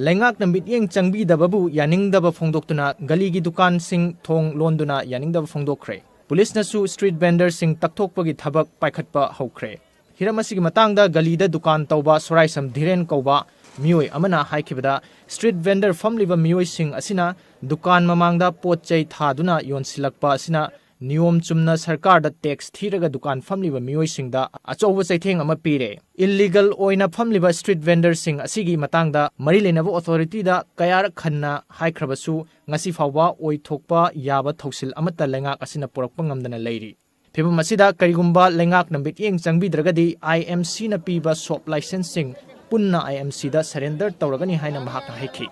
ꯂꯩꯉꯥꯛꯅ ꯃꯤꯠꯌꯦꯡ ꯆꯪꯕꯤꯗꯕꯕꯨ ꯌꯥꯅꯤꯡꯗꯕ ꯐꯣꯡꯗꯣꯛꯇꯨꯅ ꯒꯂꯤꯒꯤ ꯗꯨꯀꯥꯟꯁꯤꯡ ꯊꯣꯡ ꯂꯣꯟꯗꯨꯅ ꯌꯥꯅꯤꯡꯗꯕ ꯐꯣꯡꯗꯣꯛꯈ꯭ꯔꯦ꯫ ꯄꯨꯂꯤꯁꯅꯁꯨ ꯁ꯭ꯇ꯭ꯔꯤꯠ ꯚꯦꯟꯗꯔꯁꯤꯡ ꯇꯛꯊꯣꯛꯄꯒꯤ ꯊꯕꯛ ꯄꯥꯏꯈꯠꯄ ꯍꯧꯈ꯭ꯔꯦ꯫ ꯍꯤꯔꯝ ꯑꯁꯤꯒꯤ ꯃꯇꯥꯡꯗ ꯒꯂꯤꯗ ꯗꯨꯀꯥꯟ ꯇꯧꯕ ꯁꯣꯔꯥꯏꯁꯝ ꯙꯤꯔꯦꯟ ꯀꯧꯕ ꯃꯤꯑꯣꯏ ꯑꯃꯅ ꯍꯥꯏꯈꯤꯕꯗ, ꯁ꯭ꯇ꯭ꯔꯤꯠ ꯚꯦꯟꯗꯔ ꯐꯝꯂꯤꯕ ꯃꯤꯑꯣꯏꯁꯤꯡ ꯑꯁꯤꯅ ꯗꯨꯀꯥꯟ ꯃꯃꯥꯡꯗ ꯄꯣꯠ ꯆꯩ ꯊꯥꯗꯨꯅ ꯌꯣꯟꯁꯤꯜꯂꯛꯄ ꯑꯁꯤꯅ ꯅꯤꯌꯣꯝ ꯆꯨꯝꯅ ꯁꯔꯀꯥꯔꯗ ꯇꯦꯛꯁ ꯊꯤꯔꯒ ꯗꯨꯀꯥꯟ ꯐꯝꯂꯤꯕ ꯃꯤꯑꯣꯏꯁꯤꯡꯗ ꯑꯆꯧꯕ ꯆꯩꯊꯦꯡ ꯑꯃ ꯄꯤꯔꯦ꯫ ꯏꯜꯂꯤꯒꯜ ꯑꯣꯏꯅ ꯐꯝꯂꯤꯕ ꯁ꯭ꯇ꯭ꯔꯤꯠ ꯚꯦꯟꯗꯔꯁꯤꯡ ꯑꯁꯤꯒꯤ ꯃꯇꯥꯡꯗ ꯃꯔꯤ ꯂꯩꯅꯕ ꯑꯣꯊꯣꯔꯤꯇꯤꯗ ꯀꯌꯥꯔꯛ ꯍꯟꯅ ꯍꯥꯏꯈ꯭ꯔꯕꯁꯨ, ꯉꯁꯤ ꯐꯥꯎꯕ ꯑꯣꯏꯊꯣꯛꯄ ꯌꯥꯕ ꯊꯧꯁꯤꯜ ꯑꯃꯠꯇ ꯂꯩꯉꯥꯛ ꯑꯁꯤꯅ ꯄꯨꯔꯛꯄ ꯉꯝꯗꯅ ꯂꯩꯔꯤ꯫ ꯐꯤꯚꯝ ꯑꯁꯤꯗ ꯀꯔꯤꯒꯨꯝꯕ ꯂꯩꯉꯥꯛꯅ ꯃꯤꯠꯌꯦꯡ ꯆꯪꯕꯤꯗ꯭ꯔꯒꯗꯤ, ꯑꯥꯏ ꯑꯦꯝ ꯁꯤꯅ ꯄꯤꯕ ꯁꯣꯞ ꯂꯥꯏꯁꯦꯟꯁꯁꯤꯡ ꯄꯨꯟꯅ ꯑꯥꯏ ꯑꯦꯝ ꯁꯤꯗ ꯁꯔꯦꯟꯗꯔ ꯇꯧꯔꯒꯅꯤ ꯍꯥꯏꯅ ꯃꯍꯥꯛꯅ ꯍꯥꯏꯈꯤ꯫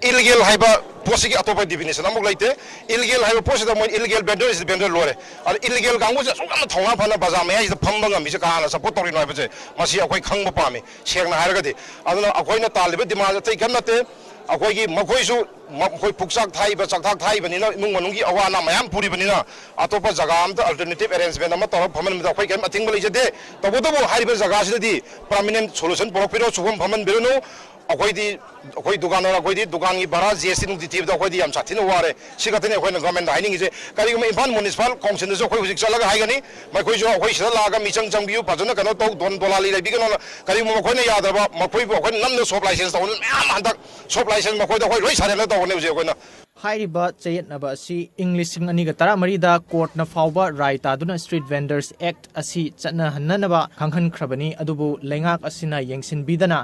ꯏꯜꯂꯤꯒꯦꯜ ꯍꯥꯏꯕ ꯄꯣꯠꯁꯤꯒꯤ ꯑꯇꯣꯞꯄ ꯗꯤꯐꯤꯅꯤꯁꯟ ꯑꯃꯨꯛ ꯂꯩꯇꯦ꯫ ꯏꯜꯂꯤꯒꯦꯜ ꯍꯥꯏꯕ ꯄꯣꯠꯁꯤꯗ ꯃꯣꯏ ꯏꯜꯂꯤꯒꯦꯜ ꯚꯦꯟꯗꯔ ꯏꯁ ꯚꯦꯟꯗꯔ ꯂꯣꯏꯔꯦ꯫ ꯑꯗ ꯏꯜꯂꯤꯒꯦꯜ ꯀꯥꯡꯕꯨꯁꯦ ꯑꯁꯨꯛ ꯌꯥꯝꯅ ꯊꯧꯅꯥ ꯐꯅ ꯕꯖꯥꯔ ꯃꯌꯥꯏꯁꯤꯗ ꯐꯝꯕ ꯉꯝꯃꯤꯁꯦ ꯀꯅꯥꯅ ꯁꯞꯄꯣꯔꯠ ꯇꯧꯔꯤꯅꯣ ꯍꯥꯏꯕꯁꯦ ꯃꯁꯤ ꯑꯩꯈꯣꯏ ꯈꯪꯕ ꯄꯥꯝꯃꯤ, ꯁꯦꯡꯅ ꯍꯥꯏꯔꯒꯗꯤ꯫ ꯑꯗꯨꯅ ꯑꯩꯈꯣꯏꯅ ꯇꯥꯜꯂꯤꯕ ꯗꯤꯃꯥꯟꯁꯦ ꯑꯇꯩ ꯀꯔꯤꯝ ꯅꯠꯇꯦ꯫ ꯑꯩꯈꯣꯏꯒꯤ ꯃꯈꯣꯏꯁꯨ ꯃ-, ꯑꯩꯈꯣꯏ ꯄꯨꯛꯆꯥꯛ ꯊꯥꯛꯏꯕ, ꯆꯥꯛꯊꯥꯛ ꯊꯥꯛꯏꯕꯅꯤꯅ, ꯏꯃꯨꯡ ꯃꯅꯨꯡꯒꯤ ꯑꯋꯥ ꯑꯅꯥ ꯃꯌꯥꯝ ꯄꯨꯔꯤꯕꯅꯤꯅ, ꯑꯇꯣꯞꯄ ꯖꯒꯥ ꯑꯝꯇ ꯑꯜꯇꯔꯅꯦꯇꯤꯞ ꯑꯦꯔꯦꯟꯖꯃꯦꯟ ꯑꯃ ꯇꯧꯔꯒ ꯐꯝꯍꯟꯕꯗ ꯑꯩꯈꯣꯏ ꯀꯔꯤꯝ ꯑꯊꯤꯡꯕ ꯂꯩꯖꯗꯦ꯫ ꯇꯧꯕꯇꯕꯨ ꯍꯥꯏꯔꯤꯕ ꯖꯒꯥꯁꯤꯗꯗꯤ ꯄꯔꯃꯅꯦꯟ ꯁꯣꯂꯨꯁꯟ ꯄꯨꯔꯛꯄꯤꯔꯣ, ꯁꯨꯐꯝ ꯐꯝꯍꯟꯕꯤꯔꯨꯅꯨ꯫ ꯑꯩꯈꯣꯏꯗꯤ, ꯑꯩꯈꯣꯏ ꯗꯨꯀꯥꯟꯗꯥꯔ, ꯑꯩꯈꯣꯏꯗꯤ ꯗꯨꯀꯥꯟꯒꯤ ꯚꯔꯥ, ꯖꯤ ꯑꯦꯁ ꯇꯤ ꯅꯨꯡꯇꯤ ꯊꯤꯕꯗ ꯑꯩꯈꯣꯏꯗꯤ ꯌꯥꯝ ꯁꯥꯊꯤꯅ ꯋꯥꯔꯦ꯫ ꯁꯤ ꯈꯛꯇꯅꯤ ꯑꯩꯈꯣꯏꯅ ꯒꯚꯔꯟꯃꯦꯟꯗ ꯍꯥꯏꯅꯤꯡꯉꯤꯁꯦ꯫ ꯀꯔꯤꯒꯨꯝꯕ ꯏꯝꯐꯥꯜ ꯃ꯭ꯌꯨꯅꯤꯁꯤꯄꯥꯜ ꯀꯥꯎꯟꯁꯤꯜꯗꯁꯨ ꯑꯩꯈꯣꯏ ꯍꯧꯖꯤꯛ ꯆꯠꯂꯒ ꯍꯥꯏꯒꯅꯤ, ꯃꯈꯣꯏꯁꯨ ꯑꯩꯈꯣꯏ ꯁꯤꯗ ꯂꯥꯛꯑꯒ ꯃꯤꯆꯪ ꯆꯪꯕꯤꯌꯨ, ꯐꯖꯅ ꯀꯩꯅꯣ ꯇꯧ, ꯗꯣꯟ ꯗꯣꯂꯥꯂꯤ ꯂꯩꯕꯤꯒꯅꯣꯅ꯫ ꯀꯔꯤꯒꯨꯝꯕ ꯃꯈꯣꯏꯅ ꯌꯥꯗ꯭ꯔꯕ, ꯃꯈꯣꯏꯕꯨ ꯑꯩꯈꯣꯏꯅ ꯅꯝꯅ ꯁꯣꯞ ꯂꯥꯏꯁꯦꯟꯁ ꯇꯧꯕ ꯃꯌꯥꯝ ꯍꯟꯗꯛ ꯁꯣꯞ ꯂꯥꯏꯁꯦꯟꯁ ꯃꯈꯣꯏꯗ ꯑꯩꯈꯣꯏ ꯂꯣꯏ ꯁꯔꯦꯟꯗꯔ ꯇꯧꯒꯅꯤ ꯍꯧꯖꯤꯛ ꯑꯩꯈꯣꯏꯅ꯫ ꯍꯥꯏꯔꯤꯕ ꯆꯌꯦꯠꯅꯕ ꯑꯁꯤ ꯏꯪ ꯂꯤꯁꯤꯡ ꯑꯅꯤꯒ ꯇꯔꯥꯃꯔꯤꯗ ꯀꯣꯔꯠꯅ ꯐꯥꯎꯕ ꯔꯥꯏ ꯇꯥꯗꯨꯅ ꯁ꯭ꯇ꯭ꯔꯤꯠ ꯚꯦꯟꯗꯔꯁ ꯑꯦꯛꯠ ꯑꯁꯤ ꯆꯠꯅꯍꯟꯅꯅꯕ ꯈꯪꯍꯟꯈ꯭ꯔꯕꯅꯤ꯫ ꯑꯗꯨꯕꯨ ꯂꯩꯉꯥꯛ ꯑꯁꯤꯅ ꯌꯦꯡꯁꯤꯟꯕꯤꯗꯅ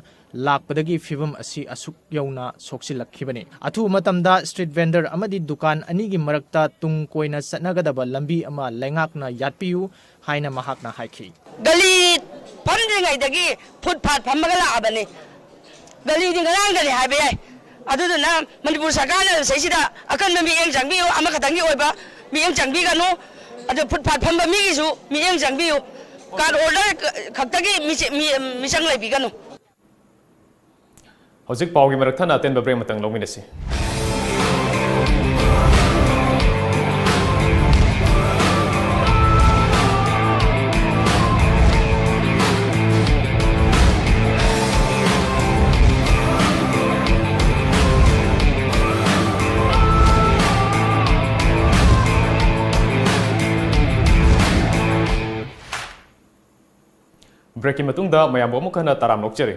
ꯂꯥꯛꯄꯗꯒꯤ ꯐꯤꯚꯝ ꯑꯁꯤ ꯑꯁꯨꯛ ꯌꯧꯅ ꯁꯣꯛꯆꯤꯜꯂꯛꯈꯤꯕꯅꯤ꯫ ꯑꯊꯨꯕ ꯃꯇꯝꯗ ꯁ꯭ꯇ꯭ꯔꯤꯠ ꯚꯦꯟꯗꯔ ꯑꯃꯗꯤ ꯗꯨꯀꯥꯟ ꯑꯅꯤꯒꯤ ꯃꯔꯛꯇ ꯇꯨꯡ ꯀꯣꯏꯅ ꯆꯠꯅꯒꯗꯕ ꯂꯝꯕꯤ ꯑꯃ ꯂꯩꯉꯥꯛꯅ ꯌꯥꯠꯄꯤꯌꯨ ꯍꯥꯏꯅ ꯃꯍꯥꯛꯅ ꯍꯥꯏꯈꯤ꯫ ꯒꯂꯤ ꯐꯝꯗ꯭ꯔꯤꯉꯩꯗꯒꯤ ꯐꯨꯠ ꯐꯥꯠ ꯐꯝꯃꯒ ꯂꯥꯛꯑꯕꯅꯤ꯫ ꯒꯂꯤꯗꯤ ꯉꯔꯥꯡꯗꯅꯤ ꯍꯥꯏꯕ ꯌꯥꯏ꯫ ꯑꯗꯨꯗꯨꯅ ꯃꯅꯤꯄꯨꯔ ꯁꯔꯀꯥꯔꯅ ꯁꯤꯗꯩꯁꯤꯗ ꯑꯀꯟꯕ ꯃꯤꯠꯌꯦꯡ ꯆꯪꯕꯤꯌꯨ, ꯑꯃꯈꯛꯇꯪꯒꯤ ꯑꯣꯏꯕ ꯃꯤꯠꯌꯦꯡ ꯆꯪꯕꯤꯒꯅꯨ꯫ ꯑꯗꯨ ꯐꯨꯠ ꯐꯥꯠ ꯐꯝꯕ ꯃꯤꯒꯤꯁꯨ ꯃꯤꯠꯌꯦꯡ ꯆꯪꯕꯤꯌꯨ꯫ ꯀꯥꯔꯠ ꯑꯣꯔꯗꯔ ꯈꯛꯇꯒꯤ ꯃꯤꯆ-, ꯃꯤ-, ꯃꯤꯆꯪ ꯂꯩꯕꯤꯒꯅꯨ꯫ ꯍꯧꯖꯤꯛ ꯄꯥꯎꯒꯤ ꯃꯔꯛ ꯊꯠꯅ ꯑꯇꯦꯟꯕ ꯕ꯭ꯔꯦꯛ ꯑꯃꯇꯪ ꯂꯧꯃꯤꯟꯅꯁꯤ꯫ ꯕ꯭ꯔꯦꯛꯀꯤ ꯃꯇꯨꯡꯗ ꯃꯌꯥꯝꯕꯨ ꯑꯃꯨꯛ ꯍꯟꯅ ꯇꯔꯥꯝꯅ ꯑꯣꯛꯆꯔꯤ꯫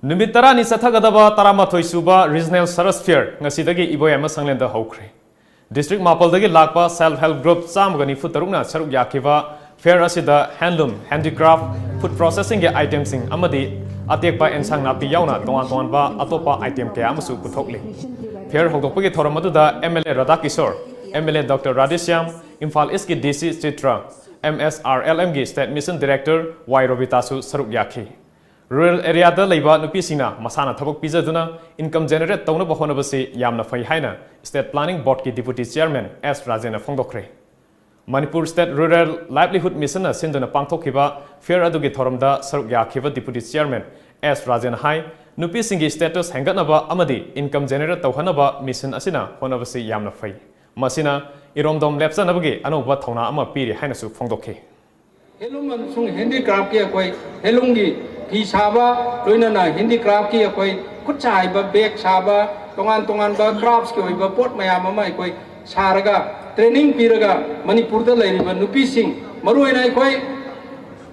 ꯅꯨꯃꯤꯠ ꯇꯔꯥꯅꯤ ꯆꯠꯊꯒꯗꯕ ꯇꯔꯥꯃꯥꯊꯣꯏ ꯁꯨꯕ Regional Saras Fair ꯉꯁꯤꯗꯒꯤ ꯏꯕꯣꯌꯥꯏꯃ ꯁꯪꯂꯦꯟꯗ ꯍꯧꯈ꯭ꯔꯦ꯫ District ꯃꯥꯄꯜꯗꯒꯤ ꯂꯥꯛꯄ Self Help Group ꯆꯥꯝꯃꯒ ꯅꯤꯐꯨ ꯇꯔꯨꯛꯅ ꯁꯔꯨꯛ ꯌꯥꯈꯤꯕ fair ꯑꯁꯤꯗ handloom, handicraft, food processingꯒꯤ itemꯁꯤꯡ ꯑꯃꯗꯤ ꯑꯇꯦꯛꯄ ꯑꯦꯟꯁꯥꯡ ꯅꯥꯄꯤ ꯌꯥꯎꯅ ꯇꯣꯉꯥꯟ ꯇꯣꯉꯥꯟꯕ ꯑꯇꯣꯞꯄ item ꯀꯌꯥ ꯑꯃꯁꯨ ꯄꯨꯊꯣꯛꯂꯤ꯫ Fair ꯍꯧꯗꯣꯛꯄꯒꯤ ꯊꯧꯔꯝ ꯑꯗꯨꯗ MLA ꯔꯥꯙꯥꯀꯤꯁꯣꯔ, MLA Doctor Radheshyam, Imphal Eastꯀꯤ DC ꯆꯤꯇ꯭ꯔ, MSRLMꯒꯤ State Mission Director ꯋꯥꯏ ꯔꯣꯕꯤꯇꯥꯁꯨ ꯁꯔꯨꯛ ꯌꯥꯈꯤ꯫ Rural areaꯗ ꯂꯩꯕ ꯅꯨꯄꯤꯁꯤꯡꯅ ꯃꯁꯥꯅ ꯊꯕꯛ ꯄꯤꯖꯗꯨꯅ income generate ꯇꯧꯅꯕ ꯍꯣꯠꯅꯕꯁꯤ ꯌꯥꯝꯅ ꯐꯩ ꯍꯥꯏꯅ State Planning Boardꯀꯤ Deputy Chairman ꯑꯦꯁ ꯔꯥꯖꯦꯟꯅ ꯐꯣꯡꯗꯣꯛꯈ꯭ꯔꯦ꯫ ꯃꯅꯤꯄꯨꯔ State Rural Livelihood Missionꯅ ꯁꯤꯟꯗꯨꯅ ꯄꯥꯡꯊꯣꯛꯈꯤꯕ fair ꯑꯗꯨꯒꯤ ꯊꯧꯔꯝꯗ ꯁꯔꯨꯛ ꯌꯥꯈꯤꯕ Deputy Chairman ꯑꯦꯁ ꯔꯥꯖꯦꯟꯅ ꯍꯥꯏ, ꯅꯨꯄꯤꯁꯤꯡꯒꯤ status ꯍꯦꯟꯒꯠꯅꯕ ꯑꯃꯗꯤ income generate ꯇꯧꯍꯟꯅꯕ mission ꯑꯁꯤꯅ ꯍꯣꯠꯅꯕꯁꯤ ꯌꯥꯝꯅ ꯐꯩ꯫ ꯃꯁꯤꯅ ꯏꯔꯣꯝꯗꯣꯝ ꯂꯦꯞꯆꯅꯕꯒꯤ ꯑꯅꯧꯕ ꯊꯧꯅꯥ ꯑꯃ ꯄꯤꯔꯤ ꯍꯥꯏꯅꯁꯨ ꯐꯣꯡꯗꯣꯛꯈꯤ꯫ Handloom ꯑꯃꯁꯨꯡ handicraftꯀꯤ ꯑꯩꯈꯣꯏ handloomꯒꯤ ꯐꯤ ꯁꯥꯕ, ꯂꯣꯏꯅꯅ handicraftꯀꯤ ꯑꯩꯈꯣꯏ ꯈꯨꯠ ꯁꯥ ꯍꯩꯕ bag ꯁꯥꯕ, ꯇꯣꯉꯥꯟ ꯇꯣꯉꯥꯟꯕ craftsꯀꯤ ꯑꯣꯏꯕ ꯄꯣꯠ ꯃꯌꯥꯝ ꯑꯃ ꯑꯩꯈꯣꯏ ꯁꯥꯔꯒ, training ꯄꯤꯔꯒ ꯃꯅꯤꯄꯨꯔꯗ ꯂꯩꯔꯤꯕ ꯅꯨꯄꯤꯁꯤꯡ, ꯃꯔꯨꯑꯣꯏꯅ ꯑꯩꯈꯣꯏ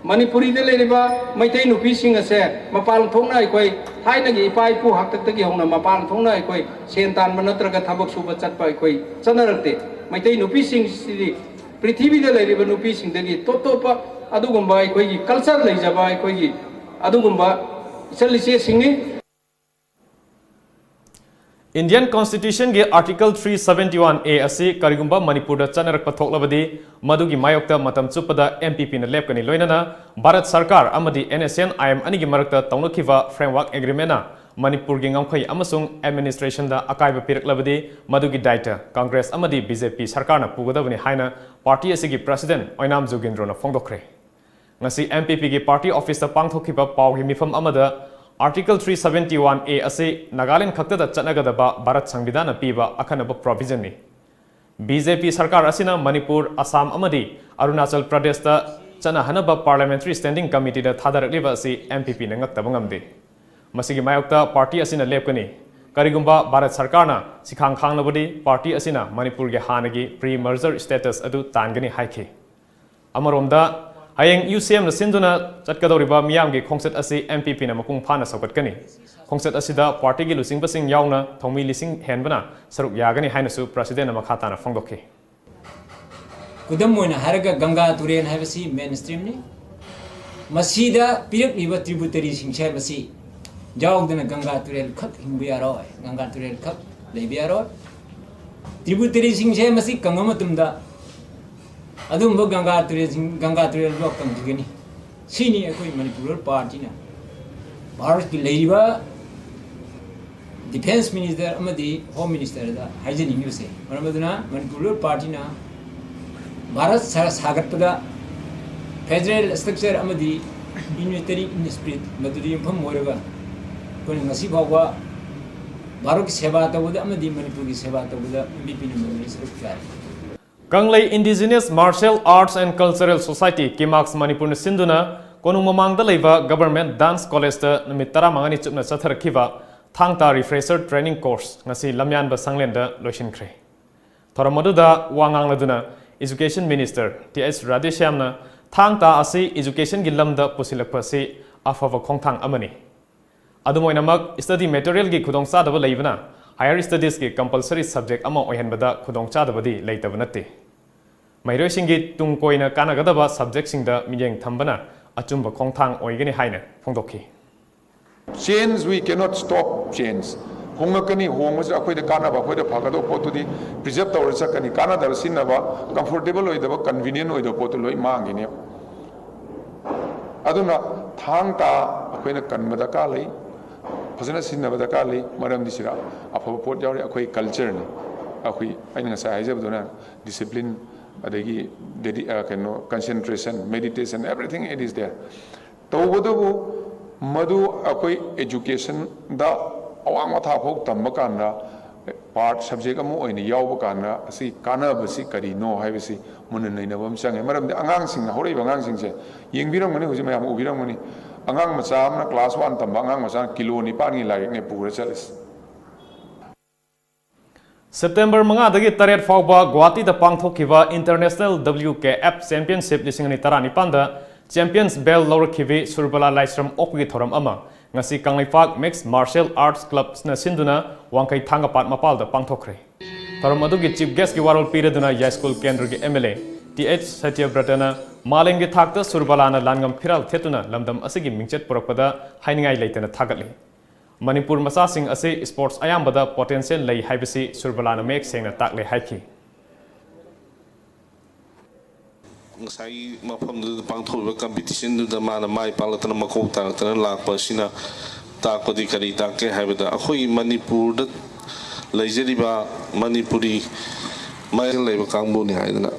ꯃꯅꯤꯄꯨꯔꯤꯗ ꯂꯩꯔꯤꯕ ꯃꯩꯇꯩ ꯅꯨꯄꯤꯁꯤꯡ ꯑꯁꯦ ꯃꯄꯥꯟ ꯊꯣꯛꯅ, ꯑꯩꯈꯣꯏ ꯊꯥꯏꯅꯒꯤ ꯏꯄꯥ ꯏꯄꯨ ꯍꯥꯛꯇꯛꯇꯒꯤ ꯍꯧꯅ ꯃꯄꯥꯟ ꯊꯣꯛꯅ ꯑꯩꯈꯣꯏ ꯁꯦꯟ ꯇꯥꯟꯕ ꯅꯠꯇ꯭ꯔꯒ ꯊꯕꯛ ꯁꯨꯕ ꯆꯠꯄ ꯑꯩꯈꯣꯏ ꯆꯠꯅꯔꯛꯇꯦ꯫ ꯃꯩꯇꯩ ꯅꯨꯄꯤꯁꯤꯡꯁꯤꯗꯤ ꯄ꯭ꯔꯤꯊꯤꯕꯤꯗ ꯂꯩꯔꯤꯕ ꯅꯨꯄꯤꯁꯤꯡꯗꯒꯤ ꯇꯣꯞ ꯇꯣꯞꯄ ꯑꯗꯨꯒꯨꯝꯕ ꯑꯩꯈꯣꯏꯒꯤ culture ꯂꯩꯖꯕ, ꯑꯩꯈꯣꯏꯒꯤ ꯑꯗꯨꯒꯨꯝꯕ ꯏꯆꯜ ꯏꯆꯦꯁꯤꯡꯅꯤ꯫ Indian Constitutionꯒꯤ Article three seventy one A ꯑꯁꯤ ꯀꯔꯤꯒꯨꯝꯕ ꯃꯅꯤꯄꯨꯔꯗ ꯆꯠꯅꯔꯛꯄ ꯊꯣꯛꯂꯕꯗꯤ, ꯃꯗꯨꯒꯤ ꯃꯥꯌꯣꯛꯇ ꯃꯇꯝ ꯆꯨꯞꯄꯗ NPPꯅ ꯂꯦꯞꯀꯅꯤ꯫ ꯂꯣꯏꯅꯅ ꯚꯥꯔꯠ ꯁꯔꯀꯥꯔ ꯑꯃꯗꯤ NSCN-IM ꯑꯅꯤꯒꯤ ꯃꯔꯛꯇ ꯇꯧꯅꯈꯤꯕ Framework Agreementꯅ ꯃꯅꯤꯄꯨꯔꯒꯤ ꯉꯝꯈꯩ ꯑꯃꯁꯨꯡ administrationꯗ ꯑꯀꯥꯏꯕ ꯄꯤꯔꯛꯂꯕꯗꯤ, ꯃꯗꯨꯒꯤ ꯗꯥꯏꯇ ꯀꯪꯒ꯭ꯔꯦꯁ ꯑꯃꯗꯤ BJP ꯁꯔꯀꯥꯔꯅ ꯄꯨꯒꯗꯕꯅꯤ ꯍꯥꯏꯅ party ꯑꯁꯤꯒꯤ president ꯑꯣꯏꯅꯥꯝ ꯖꯣꯒꯤꯟꯗ꯭ꯔꯣꯅ ꯐꯣꯡꯗꯣꯛꯈ꯭ꯔꯦ꯫ ꯉꯁꯤ NPPꯒꯤ party officeꯇ ꯄꯥꯡꯊꯣꯛꯈꯤꯕ ꯄꯥꯎꯒꯤ ꯃꯤꯐꯝ ꯑꯃꯗ Article three seventy one A ꯑꯁꯤ ꯅꯥꯒꯥꯂꯦꯟ ꯈꯛꯇꯗ ꯆꯠꯅꯒꯗꯕ ꯚꯥꯔꯠ ꯁꯪꯕꯤꯙꯥꯟꯅ ꯄꯤꯕ ꯑꯈꯟꯅꯕ provisionꯅꯤ꯫ BJP ꯁꯔꯀꯥꯔ ꯑꯁꯤꯅ ꯃꯅꯤꯄꯨꯔ, ꯑꯁꯥꯝ ꯑꯃꯗꯤ ꯑꯔꯨꯅꯥꯆꯜ ꯄ꯭ꯔꯗꯦꯁꯇ ꯆꯠꯅꯍꯟꯅꯕ Parliamentary Standing Committeeꯗ ꯊꯥꯗꯔꯛꯂꯤꯕ ꯑꯁꯤ NPPꯅ ꯉꯛꯇꯕ ꯉꯝꯗꯦ꯫ ꯃꯁꯤꯒꯤ ꯃꯥꯌꯣꯛꯇ party ꯑꯁꯤꯅ ꯂꯦꯞꯀꯅꯤ꯫ ꯀꯔꯤꯒꯨꯝꯕ ꯚꯥꯔꯠ ꯁꯔꯀꯥꯔꯅ ꯁꯤꯈꯥꯡ ꯈꯥꯡꯂꯕꯗꯤ party ꯑꯁꯤꯅ ꯃꯅꯤꯄꯨꯔꯒꯤ ꯍꯥꯟꯅꯒꯤ pre-merger status ꯑꯗꯨ ꯇꯥꯟꯒꯅꯤ ꯍꯥꯏꯈꯤ꯫ ꯑꯃꯔꯣꯝꯗ, ꯍꯌꯦꯡ ꯌꯨ ꯁꯤ ꯑꯦꯝꯅ ꯁꯤꯟꯗꯨꯅ ꯆꯠꯀꯗꯧꯔꯤꯕ ꯃꯤꯌꯥꯝꯒꯤ ꯈꯣꯡꯆꯠ ꯑꯁꯤ ꯑꯦꯝ ꯄꯤ ꯄꯤꯅ ꯃꯄꯨꯡ ꯐꯥꯅ ꯁꯧꯒꯠꯀꯅꯤ꯫ ꯈꯣꯡꯆꯠ ꯑꯁꯤꯗ ꯄꯥꯔꯇꯤꯒꯤ ꯂꯨꯆꯤꯡꯕꯁꯤꯡ ꯌꯥꯎꯅ ꯊꯧꯃꯤ ꯂꯤꯁꯤꯡ ꯍꯦꯟꯕꯅ ꯁꯔꯨꯛ ꯌꯥꯒꯅꯤ ꯍꯥꯏꯅꯁꯨ ꯄ꯭ꯔꯁꯤꯗꯦꯟꯅ ꯃꯈꯥ ꯇꯥꯅ ꯐꯣꯡꯗꯣꯛꯈꯤ꯫ ꯈꯨꯗꯝ ꯑꯣꯏꯅ ꯍꯥꯏꯔꯒ ꯒꯪꯒꯥ ꯇꯨꯔꯦꯜ ꯍꯥꯏꯕꯁꯤ ꯃꯦꯟ ꯁ꯭ꯇ꯭ꯔꯤꯝꯅꯤ꯫ ꯃꯁꯤꯗ ꯄꯤꯔꯛꯂꯤꯕ ꯇ꯭ꯔꯤꯕꯨꯇꯔꯤꯁꯤꯡꯁꯦ ꯍꯥꯏꯕꯁꯤ ꯌꯥꯎꯗꯅ ꯒꯪꯒꯥ ꯇꯨꯔꯦꯜ ꯈꯛ ꯍꯤꯡꯕ ꯌꯥꯔꯣꯏ, ꯒꯪꯒꯥ ꯇꯨꯔꯦꯜ ꯈꯛ ꯂꯩꯕ ꯌꯥꯔꯣꯏ꯫ ꯇ꯭ꯔꯤꯕꯨꯇꯔꯤꯁꯤꯡꯁꯦ ꯃꯁꯤ ꯀꯪꯕ ꯃꯇꯝꯗ ꯑꯗꯨꯒꯨꯝꯕ ꯒꯪꯒꯥ ꯇꯨꯔꯦꯜꯁꯤꯡ, ꯒꯪꯒꯥ ꯇꯨꯔꯦꯜꯗꯣ ꯀꯪꯈꯤꯒꯅꯤ꯫ ꯁꯤꯅꯤ ꯑꯩꯈꯣꯏ ꯃꯅꯤꯄꯨꯔ ꯄꯥꯔꯇꯤꯅ ꯚꯥꯔꯠꯀꯤ ꯂꯩꯔꯤꯕ ꯗꯤꯐꯦꯟꯁ ꯃꯤꯅꯤꯁꯇꯔ ꯑꯃꯗꯤ ꯍꯣꯝ ꯃꯤꯅꯤꯁꯇꯔꯗ ꯍꯥꯏꯖꯅꯤꯡꯂꯤꯕꯁꯦ꯫ ꯃꯔꯝ ꯑꯗꯨꯅ ꯃꯅꯤꯄꯨꯔ ꯄꯥꯔꯇꯤꯅ ꯚꯥꯔꯠ ꯁꯥ-, ꯁꯥꯒꯠꯄꯗ ꯐꯦꯗꯔꯦꯜ ꯁ꯭ꯇ꯭ꯔꯛꯆꯔ ꯑꯃꯗꯤ ꯌꯨꯅꯤꯇꯔꯤ ꯏꯟ ꯁ꯭ꯄꯤꯔꯤꯠ ꯃꯗꯨꯗ ꯌꯨꯝꯐꯝ ꯑꯣꯏꯔꯒ ꯑꯩꯈꯣꯏꯅ ꯉꯁꯤ ꯐꯥꯎꯕ ꯚꯥꯔꯠꯀꯤ ꯁꯦꯕꯥ ꯇꯧꯕꯗ ꯑꯃꯗꯤ ꯃꯅꯤꯄꯨꯔꯒꯤ ꯁꯦꯕꯥ ꯇꯧꯕꯗ ꯑꯦꯝ ꯕꯤ ꯄꯤꯅ ꯃꯗꯨꯗ ꯁꯔꯨꯛ ꯌꯥꯔꯤ꯫ ꯀꯪꯂꯩ Indigenous Martial Arts and Cultural Society, ꯀꯤꯃꯥꯛꯁ ꯃꯅꯤꯄꯨꯔꯅ ꯁꯤꯟꯗꯨꯅ ꯀꯣꯅꯨꯡ ꯃꯃꯥꯡꯗ ꯂꯩꯕ ꯒꯚꯔꯟꯃꯦꯟꯠ ꯗꯥꯟꯁ ꯀꯣꯂꯦꯖꯇ ꯅꯨꯃꯤꯠ ꯇꯔꯥꯃꯉꯥꯅꯤ ꯆꯨꯞꯅ ꯆꯠꯊꯔꯛꯈꯤꯕ ꯊꯥꯡ ꯇꯥ ꯔꯤꯐ꯭ꯔꯦꯁꯔ ꯇ꯭ꯔꯦꯅꯤꯡ ꯀꯣꯔꯁ ꯉꯁꯤ ꯂꯝꯌꯥꯟꯕ ꯁꯪꯂꯦꯟꯗ ꯂꯣꯏꯁꯤꯟꯈ꯭ꯔꯦ꯫ ꯊꯧꯔꯝ ꯑꯗꯨꯗ ꯋꯥ ꯉꯥꯡꯂꯗꯨꯅ ꯏꯖꯨꯀꯦꯁꯟ ꯃꯤꯅꯤꯁꯇꯔ ꯇꯤ ꯑꯩꯆ ꯔꯥꯙꯦꯁ꯭ꯌꯥꯝꯅ ꯊꯥꯡ ꯇꯥ ꯑꯁꯤ ꯏꯖꯨꯀꯦꯁꯟꯒꯤ ꯂꯝꯗ ꯄꯨꯁꯤꯜꯂꯛꯄ ꯑꯁꯤ ꯑꯐꯕ ꯈꯣꯡꯊꯥꯡ ꯑꯃꯅꯤ꯫ ꯑꯗꯨꯝ ꯑꯣꯏꯅꯃꯛ, ꯁ꯭ꯇꯗꯤ ꯃꯦꯇꯔꯤꯌꯦꯜꯒꯤ ꯈꯨꯗꯣꯡꯆꯥꯗꯕ ꯂꯩꯕꯅ ꯍꯥꯌꯔ ꯁ꯭ꯇꯗꯤꯁꯀꯤ ꯀꯝꯄꯜꯁꯔꯤ ꯁꯕꯖꯦꯛ ꯑꯃ ꯑꯣꯏꯍꯟꯕꯗ ꯈꯨꯗꯣꯡꯆꯥꯗꯕꯗꯤ ꯂꯩꯇꯕ ꯅꯠꯇꯦ꯫ ꯃꯍꯩꯔꯣꯏꯁꯤꯡꯒꯤ ꯇꯨꯡ ꯀꯣꯏꯅ ꯀꯥꯟꯅꯒꯗꯕ ꯁꯕꯖꯦꯛꯁꯤꯡꯗ ꯃꯤꯠꯌꯦꯡ ꯊꯝꯕꯅ ꯑꯆꯨꯝꯕ ꯈꯣꯡꯊꯥꯡ ꯑꯣꯏꯒꯅꯤ ꯍꯥꯏꯅ ꯐꯣꯡꯗꯣꯛꯈꯤ꯫ Change, we cannot stop change. ꯍꯣꯡꯂꯛꯀꯅꯤ, ꯍꯣꯡꯕꯁꯤꯗ ꯑꯩꯈꯣꯏꯗ ꯀꯥꯟꯅꯕ, ꯑꯩꯈꯣꯏꯗ ꯐꯒꯗꯧꯕ ꯄꯣꯠꯇꯨꯗꯤ ꯄ꯭ꯔꯤꯖꯔꯕ ꯇꯧꯔ ꯆꯠꯀꯅꯤ, ꯀꯥꯟꯅꯗꯕ, ꯁꯤꯖꯤꯟꯅꯕ ꯀꯝꯐꯣꯔꯇꯦꯕꯜ ꯑꯣꯏꯗꯕ, ꯀꯟꯚꯤꯅꯤꯌꯦꯟ ꯑꯣꯏꯗꯕ ꯄꯣꯠꯇꯨ ꯂꯣꯏ ꯃꯥꯡꯈꯤꯅꯦꯕ꯫ ꯑꯗꯨꯅ ꯊꯥꯡ ꯇꯥ ꯑꯩꯈꯣꯏꯅ ꯀꯟꯕ ꯗꯔꯀꯥꯔ ꯂꯩ, ꯐꯖꯅ ꯁꯤꯖꯤꯟꯅꯕ ꯗꯔꯀꯥꯔ ꯂꯩ꯫ ꯃꯔꯝꯗꯤ ꯁꯤꯗ ꯑꯐꯕ ꯄꯣꯠ ꯌꯥꯎꯔꯤ, ꯑꯩꯈꯣꯏ ꯀꯜꯆꯔꯅꯤ꯫ ꯑꯩꯈꯣꯏ, ꯑꯩꯅ ꯉꯁꯥꯏ ꯍꯥꯏꯖꯕꯗꯨꯅ ꯗꯤꯁꯤꯄ꯭ꯂꯤꯟ, ꯑꯗꯒꯤ ꯗꯦꯗꯤ-, ꯑ, ꯀꯩꯅꯣ, concentration, meditation, everything it is there꯫ ꯇꯧꯕꯇꯕꯨ ꯃꯗꯨ ꯑꯩꯈꯣꯏ ꯑꯦꯖꯨꯀꯦꯁꯟꯗ ꯑꯋꯥꯡꯕ ꯊꯥꯛ ꯐꯥꯎ ꯇꯝꯕ ꯀꯥꯟꯗ ꯄꯥꯔꯠ, ꯁꯕꯖꯦꯛ ꯑꯃ ꯑꯣꯏꯅ ꯌꯥꯎꯕ ꯀꯥꯟꯗ ꯑꯁꯤ ꯀꯥꯟꯅꯕꯁꯤ ꯀꯔꯤꯅꯣ ꯍꯥꯏꯕꯁꯤ ꯃꯨꯟꯅ ꯅꯩꯅꯕ ꯑꯃ ꯆꯪꯉꯦ꯫ ꯃꯔꯝꯗꯤ ꯑꯉꯥꯡꯁꯤꯡ, ꯍꯧꯔꯛꯏꯕ ꯑꯉꯥꯡꯁꯤꯡꯁꯦ ꯌꯦꯡꯕꯤꯔꯝꯒꯅꯤ, ꯍꯧꯖꯤꯛ ꯃꯌꯥꯝ ꯎꯕꯤꯔꯝꯒꯅꯤ꯫ ꯑꯉꯥꯡ ꯃꯆꯥ ꯑꯃꯅ, ꯀ꯭ꯂꯥꯁ ꯋꯥꯟ ꯇꯝꯕ ꯑꯉꯥꯡ ꯃꯆꯥꯅ ꯀꯤꯂꯣ ꯅꯤꯄꯥꯟꯒꯤ ꯂꯥꯏꯔꯤꯛꯅꯦ ꯄꯨꯔ ꯆꯠꯂꯤꯁꯦ꯫ ꯁꯦꯞꯇꯦꯝꯕꯔ ꯃꯉꯥꯗꯒꯤ ꯇꯔꯦꯠ ꯐꯥꯎꯕ ꯒꯨꯋꯥꯍꯥꯇꯤꯗ ꯄꯥꯡꯊꯣꯛꯈꯤꯕ International W K F Championship ꯂꯤꯁꯤꯡ ꯑꯅꯤ ꯇꯔꯥꯅꯤꯄꯥꯟꯗ Champions Belt ꯂꯧꯔꯛꯈꯤꯕꯤ ꯁꯨꯔꯕꯂꯥ ꯂꯥꯏꯁ꯭ꯔꯝ ꯑꯣꯛꯄꯒꯤ ꯊꯧꯔꯝ ꯑꯃ ꯉꯁꯤ ꯀꯪꯂꯩꯄꯥꯛ Mixed Martial Arts Clubꯅ ꯁꯤꯟꯗꯨꯅ ꯋꯥꯡꯈꯩ ꯊꯥꯡꯒꯄꯥꯠ ꯃꯄꯥꯜꯗ ꯄꯥꯡꯊꯣꯛꯈ꯭ꯔꯦ꯫ ꯊꯧꯔꯝ ꯑꯗꯨꯒꯤ Chief Guestꯀꯤ ꯋꯥꯔꯣꯜ ꯄꯤꯔꯗꯨꯅ ꯌꯥꯏꯁ꯭ꯀꯨꯜ ꯀꯦꯟꯗ꯭ꯔꯒꯤ M L A T H ꯁꯇ꯭ꯌꯕ꯭ꯔꯇꯅ ꯃꯥꯂꯦꯝꯒꯤ ꯊꯥꯛꯇ ꯁꯨꯔꯕꯂꯥꯅ ꯂꯥꯟꯉꯝ ꯐꯤꯔꯥꯜ ꯊꯦꯠꯇꯨꯅ ꯂꯝꯗꯝ ꯑꯁꯤꯒꯤ ꯃꯤꯡꯆꯠ ꯄꯨꯔꯛꯄꯗ ꯍꯥꯏꯅꯤꯡꯉꯥꯏ ꯂꯩꯇꯅ ꯊꯥꯒꯠꯂꯤ꯫ ꯃꯅꯤꯄꯨꯔ ꯃꯆꯥꯁꯤꯡ ꯑꯁꯤ sports ꯑꯌꯥꯝꯕꯗ potential ꯂꯩ ꯍꯥꯏꯕꯁꯤ ꯁꯨꯔꯕꯂꯥꯅ ꯃꯌꯦꯛ ꯁꯦꯡꯅ ꯇꯥꯛꯂꯦ ꯍꯥꯏꯈꯤ꯫ ꯉꯁꯥꯏꯒꯤ ꯃꯐꯝꯗꯨꯗ ꯄꯥꯡꯊꯣꯛꯂꯤꯕ competitionꯗꯨꯗ ꯃꯥꯅ ꯃꯥꯏ ꯄꯥꯛꯂꯛꯇꯅ ꯃꯀꯣꯛ ꯇꯥꯔꯛꯇꯅ ꯂꯥꯛꯄ ꯑꯁꯤꯅ ꯇꯥꯛꯄꯗꯤ ꯀꯔꯤ ꯇꯥꯛꯀꯦ ꯍꯥꯏꯕꯗ, ꯑꯩꯈꯣꯏꯒꯤ ꯃꯅꯤꯄꯨꯔꯗ ꯂꯩꯖꯔꯤꯕ ꯃꯅꯤꯄꯨꯔꯤ ꯃꯌꯦꯛ ꯂꯩꯕ ꯀꯥꯡꯕꯨꯅꯤ ꯍꯥꯏꯗꯅ,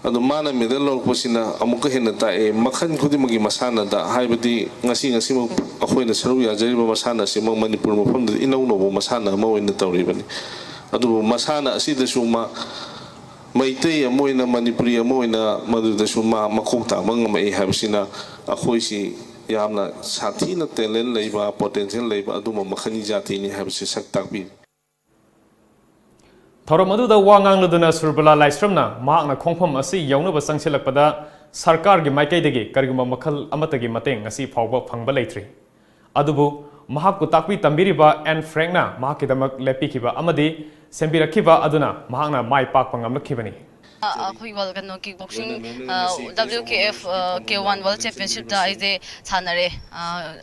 ꯑꯗꯣ ꯃꯥꯅ medal ꯂꯧꯔꯛꯄꯁꯤꯅ ꯑꯃꯨꯛꯀ ꯍꯦꯟꯅ ꯇꯥꯛꯑꯦ, ꯃꯈꯜ ꯈꯨꯗꯤꯡꯃꯛꯀꯤ ꯃꯁꯥꯟꯅꯗ, ꯍꯥꯏꯕꯗꯤ ꯉꯁꯤ ꯉꯁꯤꯃꯛ ꯑꯩꯈꯣꯏꯅ ꯁꯔꯨꯛ ꯌꯥꯖꯔꯤꯕ ꯃꯁꯥꯟꯅ ꯑꯁꯤꯃꯛ ꯃꯅꯤꯄꯨꯔ ꯃꯐꯝꯗꯗꯤ ꯏꯅꯧ ꯅꯧꯕ ꯃꯁꯥꯟꯅ ꯑꯃ ꯑꯣꯏꯅ ꯇꯧꯔꯤꯕꯅꯤ꯫ ꯑꯗꯨꯕꯨ ꯃꯁꯥꯟꯅ ꯑꯁꯤꯗꯁꯨ ꯃꯥ ꯃꯩꯇꯩ ꯑꯃ ꯑꯣꯏꯅ, ꯃꯅꯤꯄꯨꯔꯤ ꯑꯃ ꯑꯣꯏꯅ ꯃꯗꯨꯗꯁꯨ ꯃꯥ ꯃꯀꯣꯛ ꯇꯥꯕ ꯉꯝꯃꯛꯏ ꯍꯥꯏꯕꯁꯤꯅ ꯑꯩꯈꯣꯏꯁꯤ ꯌꯥꯝꯅ ꯁꯥꯊꯤꯅ talent ꯂꯩꯕ, potential ꯂꯩꯕ ꯑꯗꯨꯝꯕ ꯃꯈꯜꯒꯤ ꯖꯥꯇꯤꯅꯤ ꯍꯥꯏꯕꯁꯤ ꯁꯛ ꯇꯥꯛꯄꯤꯔꯤ꯫ ꯊꯧꯔꯝ ꯑꯗꯨꯗ ꯋꯥ ꯉꯥꯡꯂꯗꯨꯅ ꯁꯨꯔꯕꯂꯥ ꯂꯥꯏꯁ꯭ꯔꯝꯅ ꯃꯍꯥꯛꯅ ꯈꯣꯡꯐꯝ ꯑꯁꯤ ꯌꯧꯅꯕ ꯆꯪꯁꯤꯜꯂꯛꯄꯗ ꯁꯔꯀꯥꯔꯒꯤ ꯃꯥꯏꯀꯩꯗꯒꯤ ꯀꯔꯤꯒꯨꯝꯕ ꯃꯈꯜ ꯑꯃꯠꯇꯒꯤ ꯃꯇꯦꯡ ꯉꯁꯤ ꯐꯥꯎꯕ ꯐꯪꯕ ꯂꯩꯇ꯭ꯔꯤ꯫ ꯑꯗꯨꯕꯨ ꯃꯍꯥꯛꯄꯨ ꯇꯥꯛꯄꯤ ꯇꯝꯕꯤꯔꯤꯕ ꯑꯦꯟ ꯐ꯭ꯔꯦꯡꯅ ꯃꯍꯥꯛꯀꯤꯗꯃꯛ ꯂꯦꯞꯄꯤꯈꯤꯕ ꯑꯃꯗꯤ ꯁꯦꯝꯕꯤꯔꯛꯈꯤꯕ ꯑꯗꯨꯅ ꯃꯍꯥꯛꯅ ꯃꯥꯏ ꯄꯥꯛꯄ ꯉꯝꯂꯛꯈꯤꯕꯅꯤ꯫ ꯑꯩꯈꯣꯏ ꯋꯥꯔꯜ ꯀꯩꯅꯣ ꯀꯤꯛ ꯕꯣꯛꯁꯤꯡ ꯗꯕ꯭ꯂꯤꯎ ꯀꯦ ꯑꯦꯐ ꯀꯦ ꯋꯥꯟ ꯋꯥꯔꯜ ꯆꯦꯝꯄꯤꯌꯟꯁꯤꯞꯇ ꯑꯩꯁꯦ ꯁꯥꯟꯅꯔꯦ꯫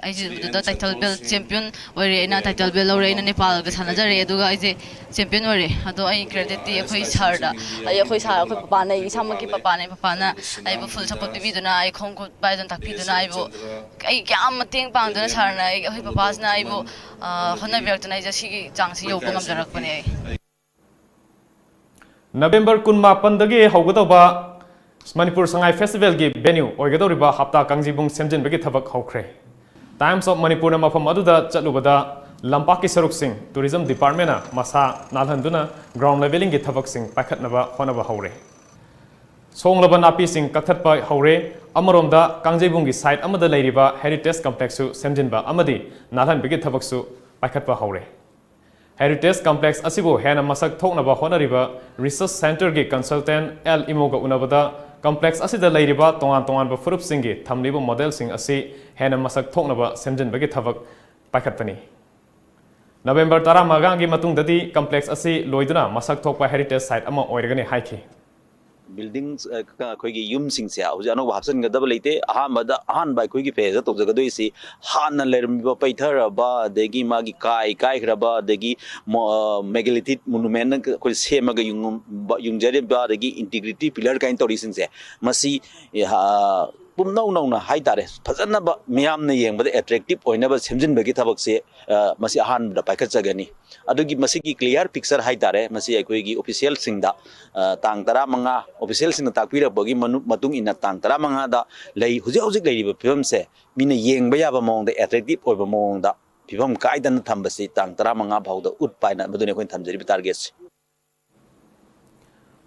ꯑꯩꯁꯦ ꯑꯗꯨꯗ ꯇꯥꯏꯇꯜ ꯕꯦꯜ ꯆꯦꯝꯄꯤꯌꯟ ꯑꯣꯏꯔꯦ꯫ ꯑꯩꯅ ꯇꯥꯏꯇꯜ ꯕꯦꯜ ꯂꯧꯔꯦ꯫ ꯑꯩꯅ ꯅꯦꯄꯥꯜꯒ ꯁꯥꯟꯅꯖꯔꯦ꯫ ꯑꯗꯨꯒ ꯑꯩꯁꯦ ꯆꯦꯝꯄꯤꯌꯟ ꯑꯣꯏꯔꯦ꯫ ꯑꯗꯣ ꯑꯩ ꯀ꯭ꯔꯦꯗꯤꯠꯇꯤ ꯑꯩꯈꯣꯏ ꯁꯥꯔꯗ, ꯑꯩ ꯑꯩꯈꯣꯏ ꯁꯥꯔ, ꯑꯩꯈꯣꯏ ꯄꯄꯥꯅ, ꯑꯩ ꯏꯁꯥꯃꯛꯀꯤ ꯄꯄꯥꯅ, ꯑꯩ ꯄꯄꯥꯅ ꯑꯩꯕꯨ ꯐꯨꯜ ꯁꯞꯄꯣꯔꯠ ꯄꯤꯕꯤꯗꯨꯅ, ꯑꯩ ꯈꯣꯡ ꯈꯨꯠ ꯄꯥꯏꯗꯨꯅ ꯇꯥꯛꯄꯤꯗꯨꯅ, ꯑꯩꯕꯨ ꯑꯩ ꯀꯌꯥꯝ ꯃꯇꯦꯡ ꯄꯥꯡꯗꯨꯅ ꯁꯥꯔꯅ, ꯑꯩ ꯑꯩꯈꯣꯏ ꯄꯄꯥꯁꯤꯅ ꯑꯩꯕꯨ ꯍꯣꯠꯅꯕꯤꯔꯛꯇꯨꯅ ꯑꯩꯁꯦ ꯁꯤꯒꯤ ꯆꯥꯡꯁꯤ ꯌꯧꯕ ꯉꯝꯖꯔꯛꯄꯅꯦ꯫ ꯑꯩ ꯅꯕꯦꯝꯕꯔ ꯀꯨꯟꯃꯥꯄꯟꯗꯒꯤ ꯍꯧꯒꯗꯧꯕ ꯃꯅꯤꯄꯨꯔ ꯁꯉꯥꯏ ꯐꯦꯁꯇꯤꯚꯦꯜꯒꯤ venue ꯑꯣꯏꯒꯗꯧꯔꯤꯕ ꯍꯞꯇꯥ ꯀꯥꯡꯖꯩꯕꯨꯡ ꯁꯦꯝꯖꯤꯟꯕꯒꯤ ꯊꯕꯛ ꯍꯧꯈ꯭ꯔꯦ꯫ Times of Manipurꯅ ꯃꯐꯝ ꯑꯗꯨꯗ ꯆꯠꯂꯨꯕꯗ ꯂꯝꯄꯥꯛꯀꯤ ꯁꯔꯨꯛꯁꯤꯡ tourism departmentꯅ ꯃꯁꯥ ꯅꯥꯜꯍꯟꯗꯨꯅ ground levelingꯒꯤ ꯊꯕꯛꯁꯤꯡ ꯄꯥꯏꯈꯠꯅꯕ ꯍꯣꯠꯅꯕ ꯍꯧꯔꯦ꯫ ꯁꯣꯡꯂꯕ ꯅꯥꯄꯤꯁꯤꯡ ꯀꯛꯊꯠꯄ ꯍꯧꯔꯦ꯫ ꯑꯃꯔꯣꯝꯗ ꯀꯥꯡꯖꯩꯕꯨꯡꯒꯤ side ꯑꯃꯗ ꯂꯩꯔꯤꯕ heritage complexꯁꯨ ꯁꯦꯝꯖꯤꯟꯕ ꯑꯃꯗꯤ ꯅꯥꯜꯍꯟꯕꯒꯤ ꯊꯕꯛꯁꯨ ꯄꯥꯏꯈꯠꯄ ꯍꯧꯔꯦ꯫ Heritage Complex ꯑꯁꯤꯕꯨ ꯍꯦꯟꯅ ꯃꯁꯛ ꯊꯣꯛꯅꯕ ꯍꯣꯠꯅꯔꯤꯕ Research Centreꯒꯤ consultant ꯑꯦꯜ ꯏꯃꯣꯒ ꯎꯅꯕꯗ complex ꯑꯁꯤꯗ ꯂꯩꯔꯤꯕ ꯇꯣꯉꯥꯟ ꯇꯣꯉꯥꯟꯕ ꯐꯨꯔꯨꯞꯁꯤꯡꯒꯤ ꯊꯝꯂꯤꯕ modelꯁꯤꯡ ꯑꯁꯤ ꯍꯦꯟꯅ ꯃꯁꯛ ꯊꯣꯛꯅꯕ ꯁꯦꯝꯖꯤꯟꯕꯒꯤ ꯊꯕꯛ ꯄꯥꯏꯈꯠꯄꯅꯤ꯫ ꯅꯕꯦꯝꯕꯔ ꯇꯔꯥꯃꯉꯥꯒꯤ ꯃꯇꯨꯡꯗꯗꯤ complex ꯑꯁꯤ ꯂꯣꯏꯗꯨꯅ ꯃꯁꯛ ꯊꯣꯛꯄ heritage site ꯑꯃ ꯑꯣꯏꯔꯒꯅꯤ ꯍꯥꯏꯈꯤ꯫ Buildings, ꯑ, ꯀ-, ꯑꯩꯈꯣꯏꯒꯤ ꯌꯨꯝꯁꯤꯡꯁꯦ ꯍꯧꯖꯤꯛ ꯑꯅꯧꯕ ꯍꯥꯞꯆꯤꯟꯒꯗꯕ ꯂꯩꯇꯦ꯫ ꯑꯍꯥꯟꯕꯗ, ꯑꯍꯥꯟꯕ ꯑꯩꯈꯣꯏꯒꯤ phaseꯇ ꯇꯧꯖꯒꯗꯣꯏꯁꯤ ꯍꯥꯟꯅ ꯂꯩꯔꯝꯃꯤꯕ ꯄꯩꯊꯔꯕ, ꯑꯗꯒꯤ ꯃꯥꯒꯤ ꯀꯥꯏ ꯀꯥꯏꯈ꯭ꯔꯕ, ꯑꯗꯒꯤ ꯃꯣ-, ꯑ, megalithic monumentꯅ ꯑꯩꯈꯣꯏ ꯁꯦꯝꯃꯒ ꯌꯨꯡꯉꯝꯕ, ꯌꯨꯡꯖꯔꯤꯕ, ꯑꯗꯒꯤ integrity pillar ꯀꯥꯏꯅ ꯇꯧꯔꯤꯁꯤꯡꯁꯦ, ꯃꯁꯤ, ꯑ, ꯄꯨꯝꯅꯧ ꯅꯧꯅ ꯍꯥꯏꯇꯥꯔꯦ, ꯐꯖꯅꯕ, ꯃꯤꯌꯥꯝꯅ ꯌꯦꯡꯕꯗ attractive ꯑꯣꯏꯅꯕ ꯁꯦꯝꯖꯤꯟꯕꯒꯤ ꯊꯕꯛꯁꯦ, ꯑ, ꯃꯁꯤ ꯑꯍꯥꯟꯕꯗ ꯄꯥꯏꯈꯠꯆꯒꯅꯤ꯫ ꯑꯗꯨꯒꯤ ꯃꯁꯤꯒꯤ clear picture ꯍꯥꯏꯇꯥꯔꯦ, ꯃꯁꯤ ꯑꯩꯈꯣꯏꯒꯤ officialꯁꯤꯡꯗ, ꯑ, ꯇꯥꯡ ꯇꯔꯥꯃꯉꯥ, officialꯁꯤꯡꯅ ꯇꯥꯛꯄꯤꯔꯛꯄꯒꯤ ꯃꯅꯨ-, ꯃꯇꯨꯡ ꯏꯟꯅ ꯇꯥꯡ ꯇꯔꯥꯃꯉꯥꯗ ꯂꯩ, ꯍꯧꯖꯤꯛ ꯍꯧꯖꯤꯛ ꯂꯩꯔꯤꯕ ꯐꯤꯕꯝꯁꯦ ꯃꯤꯅ ꯌꯦꯡꯕ ꯌꯥꯕ ꯃꯑꯣꯡꯗ, attractive ꯑꯣꯏꯕ ꯃꯑꯣꯡꯗ, ꯐꯤꯕꯝ ꯀꯥꯏꯗꯅ ꯊꯝꯕꯁꯤ ꯇꯥꯡ ꯇꯔꯥꯃꯉꯥ ꯐꯥꯎꯗ ꯎꯠꯄ ꯍꯥꯏꯅ ꯃꯗꯨꯅꯤ ꯑꯩꯈꯣꯏꯅ ꯊꯝꯖꯔꯤꯕ targetꯁꯦ꯫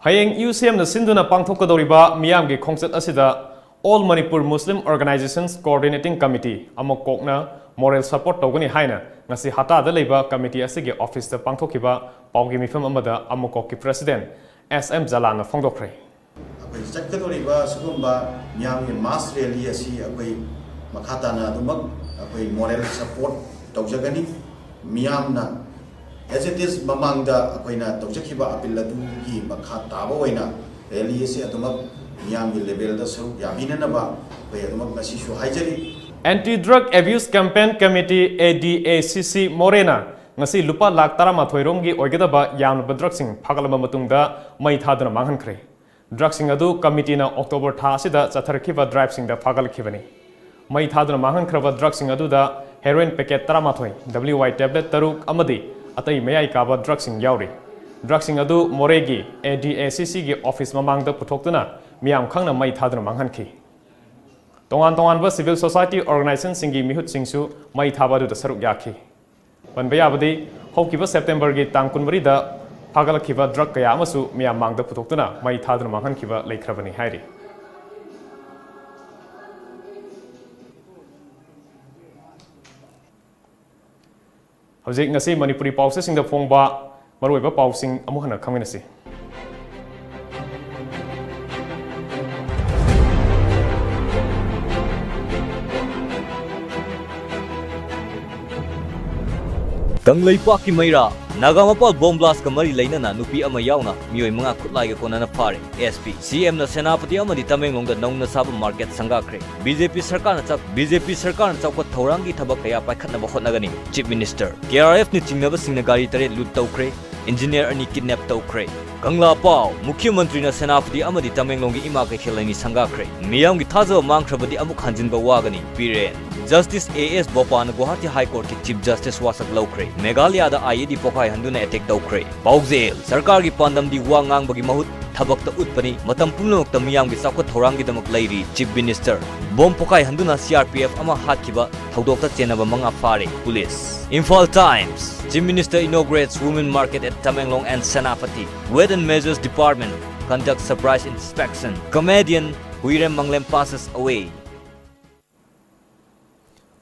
ꯍꯌꯦꯡ ꯌꯨ ꯁꯤ ꯑꯦꯝꯅ ꯁꯤꯟꯗꯨꯅ ꯄꯥꯡꯊꯣꯛꯀꯗꯧꯔꯤꯕ ꯃꯤꯌꯥꯝꯒꯤ ꯈꯣꯡꯆꯠ ꯑꯁꯤꯗ All Manipur Muslim Organizations Coordinating Committee, ꯑꯃꯀꯣꯛꯅ moral support ꯇꯧꯒꯅꯤ ꯍꯥꯏꯅ ꯉꯁꯤ ꯍꯇꯥꯗ ꯂꯩꯕ committee ꯑꯁꯤꯒꯤ officeꯇ ꯄꯥꯡꯊꯣꯛꯈꯤꯕ ꯄꯥꯎꯒꯤ ꯃꯤꯐꯝ ꯑꯃꯗ ꯑꯃꯀꯣꯛꯀꯤ president ꯑꯦꯁ ꯑꯦꯝ ꯖꯂꯥꯟꯅ ꯐꯣꯡꯗꯣꯛꯈ꯭ꯔꯦ꯫ ꯑꯩꯈꯣꯏ ꯆꯠꯀꯗꯧꯔꯤꯕ ꯁꯤꯒꯨꯝꯕ ꯃꯤꯌꯥꯝꯒꯤ mass rally ꯑꯁꯤ ꯑꯩꯈꯣꯏ ꯃꯈꯥ ꯇꯥꯅ ꯑꯗꯨꯃꯛ ꯑꯩꯈꯣꯏ moral support ꯇꯧꯖꯒꯅꯤ꯫ ꯃꯤꯌꯥꯝꯅ as it is ꯃꯃꯥꯡꯗ ꯑꯩꯈꯣꯏꯅ ꯇꯧꯖꯈꯤꯕ appeal ꯑꯗꯨꯒꯤ ꯃꯈꯥ ꯇꯥꯕ ꯑꯣꯏꯅ rally ꯑꯁꯤ ꯑꯗꯨꯃꯛ ꯃꯤꯌꯥꯝꯒꯤ levelꯗ ꯁꯔꯨꯛ ꯌꯥꯕꯤꯅꯅꯕ ꯑꯩꯈꯣꯏ ꯑꯗꯨꯃꯛ ꯉꯁꯤꯁꯨ ꯍꯥꯏꯖꯔꯤ꯫ Anti Drug Abuse Campaign Committee, A D A C C, ꯃꯣꯔꯦꯅ ꯉꯁꯤ ꯂꯨꯄꯥ ꯂꯥꯈ ꯇꯔꯥꯃꯥꯊꯣꯏ ꯔꯣꯝꯒꯤ ꯑꯣꯏꯒꯗꯕ ꯌꯥꯝꯂꯕ drugꯁꯤꯡ ꯐꯥꯒꯠꯂꯕ ꯃꯇꯨꯡꯗ ꯃꯩ ꯊꯥꯗꯨꯅ ꯃꯥꯡꯍꯟꯈ꯭ꯔꯦ꯫ Drugꯁꯤꯡ ꯑꯗꯨ committeeꯅ October ꯊꯥ ꯑꯁꯤꯗ ꯆꯠꯊꯔꯛꯈꯤꯕ driveꯁꯤꯡꯗ ꯐꯥꯒꯠꯂꯛꯈꯤꯕꯅꯤ꯫ ꯃꯩ ꯊꯥꯗꯨꯅ ꯃꯥꯡꯍꯟꯈ꯭ꯔꯕ drugꯁꯤꯡ ꯑꯗꯨꯗ heroin packet ꯇꯔꯥꯃꯥꯊꯣꯏ, W Y tablet ꯇꯔꯨꯛ ꯑꯃꯗꯤ ꯑꯇꯩ ꯃꯌꯥꯏ ꯀꯥꯕ drugꯁꯤꯡ ꯌꯥꯎꯔꯤ꯫ Drugꯁꯤꯡ ꯑꯗꯨ ꯃꯣꯔꯦꯒꯤ A D A C Cꯒꯤ office ꯃꯃꯥꯡꯗ ꯄꯨꯊꯣꯛꯇꯨꯅ ꯃꯤꯌꯥꯝ ꯈꯪꯅ ꯃꯩ ꯊꯥꯗꯨꯅ ꯃꯥꯡꯍꯟꯈꯤ꯫ ꯇꯣꯉꯥꯟ ꯇꯣꯉꯥꯟꯕ civil society organizationꯁꯤꯡꯒꯤ ꯃꯤꯍꯨꯠꯁꯤꯡꯁꯨ ꯃꯩ ꯊꯥꯕ ꯑꯗꯨꯗ ꯁꯔꯨꯛ ꯌꯥꯈꯤ꯫ ꯄꯟꯕ ꯌꯥꯕꯗꯤ, ꯍꯧꯈꯤꯕ Septemberꯒꯤ ꯇꯥꯡ ꯀꯨꯟꯃꯔꯤꯗ ꯐꯥꯒꯠꯂꯛꯈꯤꯕ drug ꯀꯌꯥ ꯑꯃꯁꯨ ꯃꯤꯌꯥꯝ ꯃꯥꯡꯗ ꯄꯨꯊꯣꯛꯇꯨꯅ ꯃꯩ ꯊꯥꯗꯨꯅ ꯃꯥꯡꯍꯟꯈꯤꯕ ꯂꯩꯈ꯭ꯔꯕꯅꯤ ꯍꯥꯏꯔꯤ꯫ ꯍꯧꯖꯤꯛ ꯉꯁꯤ ꯃꯅꯤꯄꯨꯔꯤ ꯄꯥꯎꯆꯦꯁꯤꯡꯗ ꯐꯣꯡꯕ ꯃꯔꯨꯑꯣꯏꯕ ꯄꯥꯎꯁꯤꯡ ꯑꯃꯨꯛ ꯍꯟꯅ ꯈꯪꯃꯤꯟꯅꯁꯤ꯫ ꯀꯪꯂꯩꯄꯥꯛꯀꯤ ꯃꯩꯔꯥ, ꯅꯥꯒꯥꯃꯄꯥꯜ ꯕꯣꯝ ꯕ꯭ꯂꯥꯁꯀ ꯃꯔꯤ ꯂꯩꯅꯅ ꯅꯨꯄꯤ ꯑꯃ ꯌꯥꯎꯅ ꯃꯤꯑꯣꯏ ꯃꯉꯥ ꯈꯨꯠꯂꯥꯏꯒ ꯀꯣꯟꯅꯅ ꯐꯥꯔꯦ꯫ ꯑꯦꯁ ꯄꯤ, ꯁꯤ ꯑꯦꯝꯅ ꯁꯦꯅꯥꯄꯇꯤ ꯑꯃꯗꯤ ꯇꯃꯦꯡꯂꯣꯡꯗ ꯅꯧꯅ ꯁꯥꯕ ꯃꯥꯔꯀꯦꯠ ꯁꯪꯒꯥꯈ꯭ꯔꯦ꯫ ꯕꯤ ꯖꯦ ꯄꯤ ꯁꯔꯀꯥꯔꯅ ꯆꯥꯎ-, ꯕꯤ ꯖꯦ ꯄꯤ ꯁꯔꯀꯥꯔꯅ ꯆꯥꯎꯈꯠ ꯊꯧꯔꯥꯡꯒꯤ ꯊꯕꯛ ꯀꯌꯥ ꯄꯥꯏꯈꯠꯅꯕ ꯍꯣꯠꯅꯒꯅꯤ꯫ ꯆꯤꯐ ꯃꯤꯅꯤꯁꯇꯔ, ꯀꯦ ꯑꯥꯔ ꯑꯦꯐꯅ ꯆꯤꯡꯅꯕꯁꯤꯡꯅ ꯒꯥꯔꯤ ꯇꯔꯦꯠ ꯂꯨꯠ ꯇꯧꯈ꯭ꯔꯦ꯫ ꯏꯟꯖꯤꯅꯤꯌꯔ ꯑꯅꯤ ꯀꯤꯗꯅꯦꯞ ꯇꯧꯈ꯭ꯔꯦ꯫ ꯀꯪꯂꯥ ꯄꯥꯎ, ꯃꯨꯈ꯭ꯌ ꯃꯟꯇ꯭ꯔꯤꯅ ꯁꯦꯅꯥꯄꯇꯤ ꯑꯃꯗꯤ ꯇꯃꯦꯡꯂꯣꯡꯒꯤ ꯏꯃꯥ ꯀꯩꯊꯦꯜ ꯑꯅꯤ ꯁꯪꯒꯥꯈ꯭ꯔꯦ꯫ ꯃꯤꯌꯥꯝꯒꯤ ꯊꯥꯖꯕ ꯃꯥꯡꯈ꯭ꯔꯕꯗꯤ ꯑꯃꯨꯛ ꯍꯟꯖꯤꯟꯕ ꯋꯥꯒꯅꯤ꯫ ꯕꯤꯔꯦꯟ꯫ ꯖꯁꯇꯤꯁ ꯑꯦ ꯑꯦꯁ ꯕꯣꯄꯥꯅ ꯒꯨꯋꯥꯍꯥꯇꯤ ꯍꯥꯏ ꯀꯣꯔꯠꯀꯤ ꯆꯤꯐ ꯖꯁꯇꯤꯁ ꯋꯥꯁꯛ ꯂꯧꯈ꯭ꯔꯦ꯫ ꯃꯦꯘꯥꯂꯌꯥꯗ ꯑꯥꯏ ꯏ ꯗꯤ ꯄꯣꯈꯥꯏꯍꯟꯗꯨꯅ ꯑꯦꯇꯦꯛ ꯇꯧꯈ꯭ꯔꯦ꯫ ꯄꯥꯎꯖꯦꯜ, ꯁꯔꯀꯥꯔꯒꯤ ꯄꯥꯟꯗꯝꯗꯤ ꯋꯥ ꯉꯥꯡꯕꯒꯤ ꯃꯍꯨꯠ ꯊꯕꯛꯇ ꯎꯠꯄꯅꯤ꯫ ꯃꯇꯝ ꯄꯨꯝꯅꯃꯛꯇ ꯃꯤꯌꯥꯝꯒꯤ ꯆꯥꯎꯈꯠ ꯊꯧꯔꯥꯡꯒꯤꯗꯃꯛ ꯂꯩꯔꯤ꯫ Chief minister. Bomb ꯄꯣꯈꯥꯏꯍꯟꯗꯨꯅ C R P F ꯑꯃ ꯍꯥꯠꯈꯤꯕ ꯊꯧꯗꯣꯛꯇ ꯆꯦꯟꯅꯕ ꯃꯉꯥ ꯐꯥꯔꯦ police. Imphal times, Chief Minister inaugurates women market at Tamenglong and Senapati. Weight and Measures Department conducts surprise inspection. Comedian ꯍꯨꯏꯔꯦꯝ ꯃꯪꯂꯦꯝ passes away.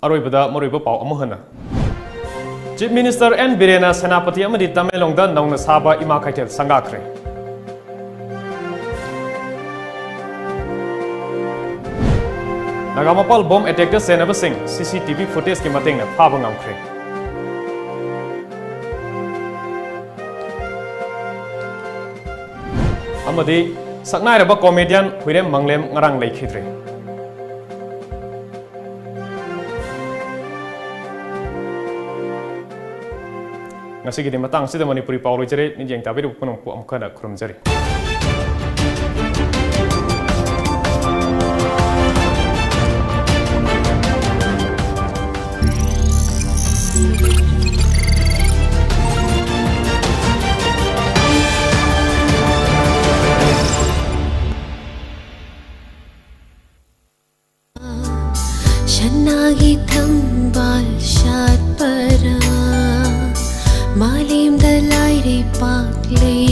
ꯑꯔꯣꯏꯕꯗ ꯃꯔꯨꯑꯣꯏꯕ ꯄꯥꯎ ꯑꯃꯨꯛ ꯍꯟꯅ꯫ ꯆꯤꯐ ꯃꯤꯅꯤꯁꯇꯔ ꯑꯦꯟ ꯕꯤꯔꯦꯟꯅ ꯁꯦꯅꯥꯄꯇꯤ ꯑꯃꯗꯤ ꯇꯃꯦꯡꯂꯣꯡꯗ ꯅꯧꯅ ꯁꯥꯕ ꯏꯃꯥ ꯀꯩꯊꯦꯜ ꯁꯪꯒꯥꯈ꯭ꯔꯦ꯫ ꯅꯥꯒꯥꯃꯄꯥꯜ ꯕꯣꯝ ꯑꯦꯇꯦꯛꯇ ꯆꯦꯟꯅꯕꯁꯤꯡ ꯁꯤ ꯁꯤ ꯇꯤ ꯚꯤ ꯐꯨꯇꯦꯖꯀꯤ ꯃꯇꯦꯡꯅ ꯐꯥꯕ ꯉꯝꯈ꯭ꯔꯦ꯫ ꯑꯃꯗꯤ ꯁꯛꯅꯥꯏꯔꯕ ꯀꯣꯃꯦꯗꯤꯌꯟ ꯍꯨꯏꯔꯦꯝ ꯃꯪꯂꯦꯝ ꯉꯔꯥꯡ ꯂꯩꯈꯤꯗ꯭ꯔꯦ꯫ ꯉꯁꯤꯒꯤꯗꯤ ꯃꯇꯥꯡ ꯑꯁꯤꯗ ꯃꯅꯤꯄꯨꯔꯤ ꯄꯥꯎ ꯂꯣꯏꯖꯔꯦ꯫ ꯃꯤꯠꯌꯦꯡ ꯇꯥꯕꯤꯔꯤꯕ ꯄꯨꯝꯅꯃꯛꯄꯨ ꯑꯃꯨꯛ ꯍꯟꯅ ꯈꯨꯔꯨꯝꯖꯔꯤ꯫ ꯁꯅꯥꯒꯤ ꯊꯝꯕꯥꯜ ꯁꯥꯠꯄꯔꯥ, ꯃꯥꯂꯦꯝꯗ ꯂꯥꯏꯔꯩ ꯄꯥꯛꯂꯦ꯫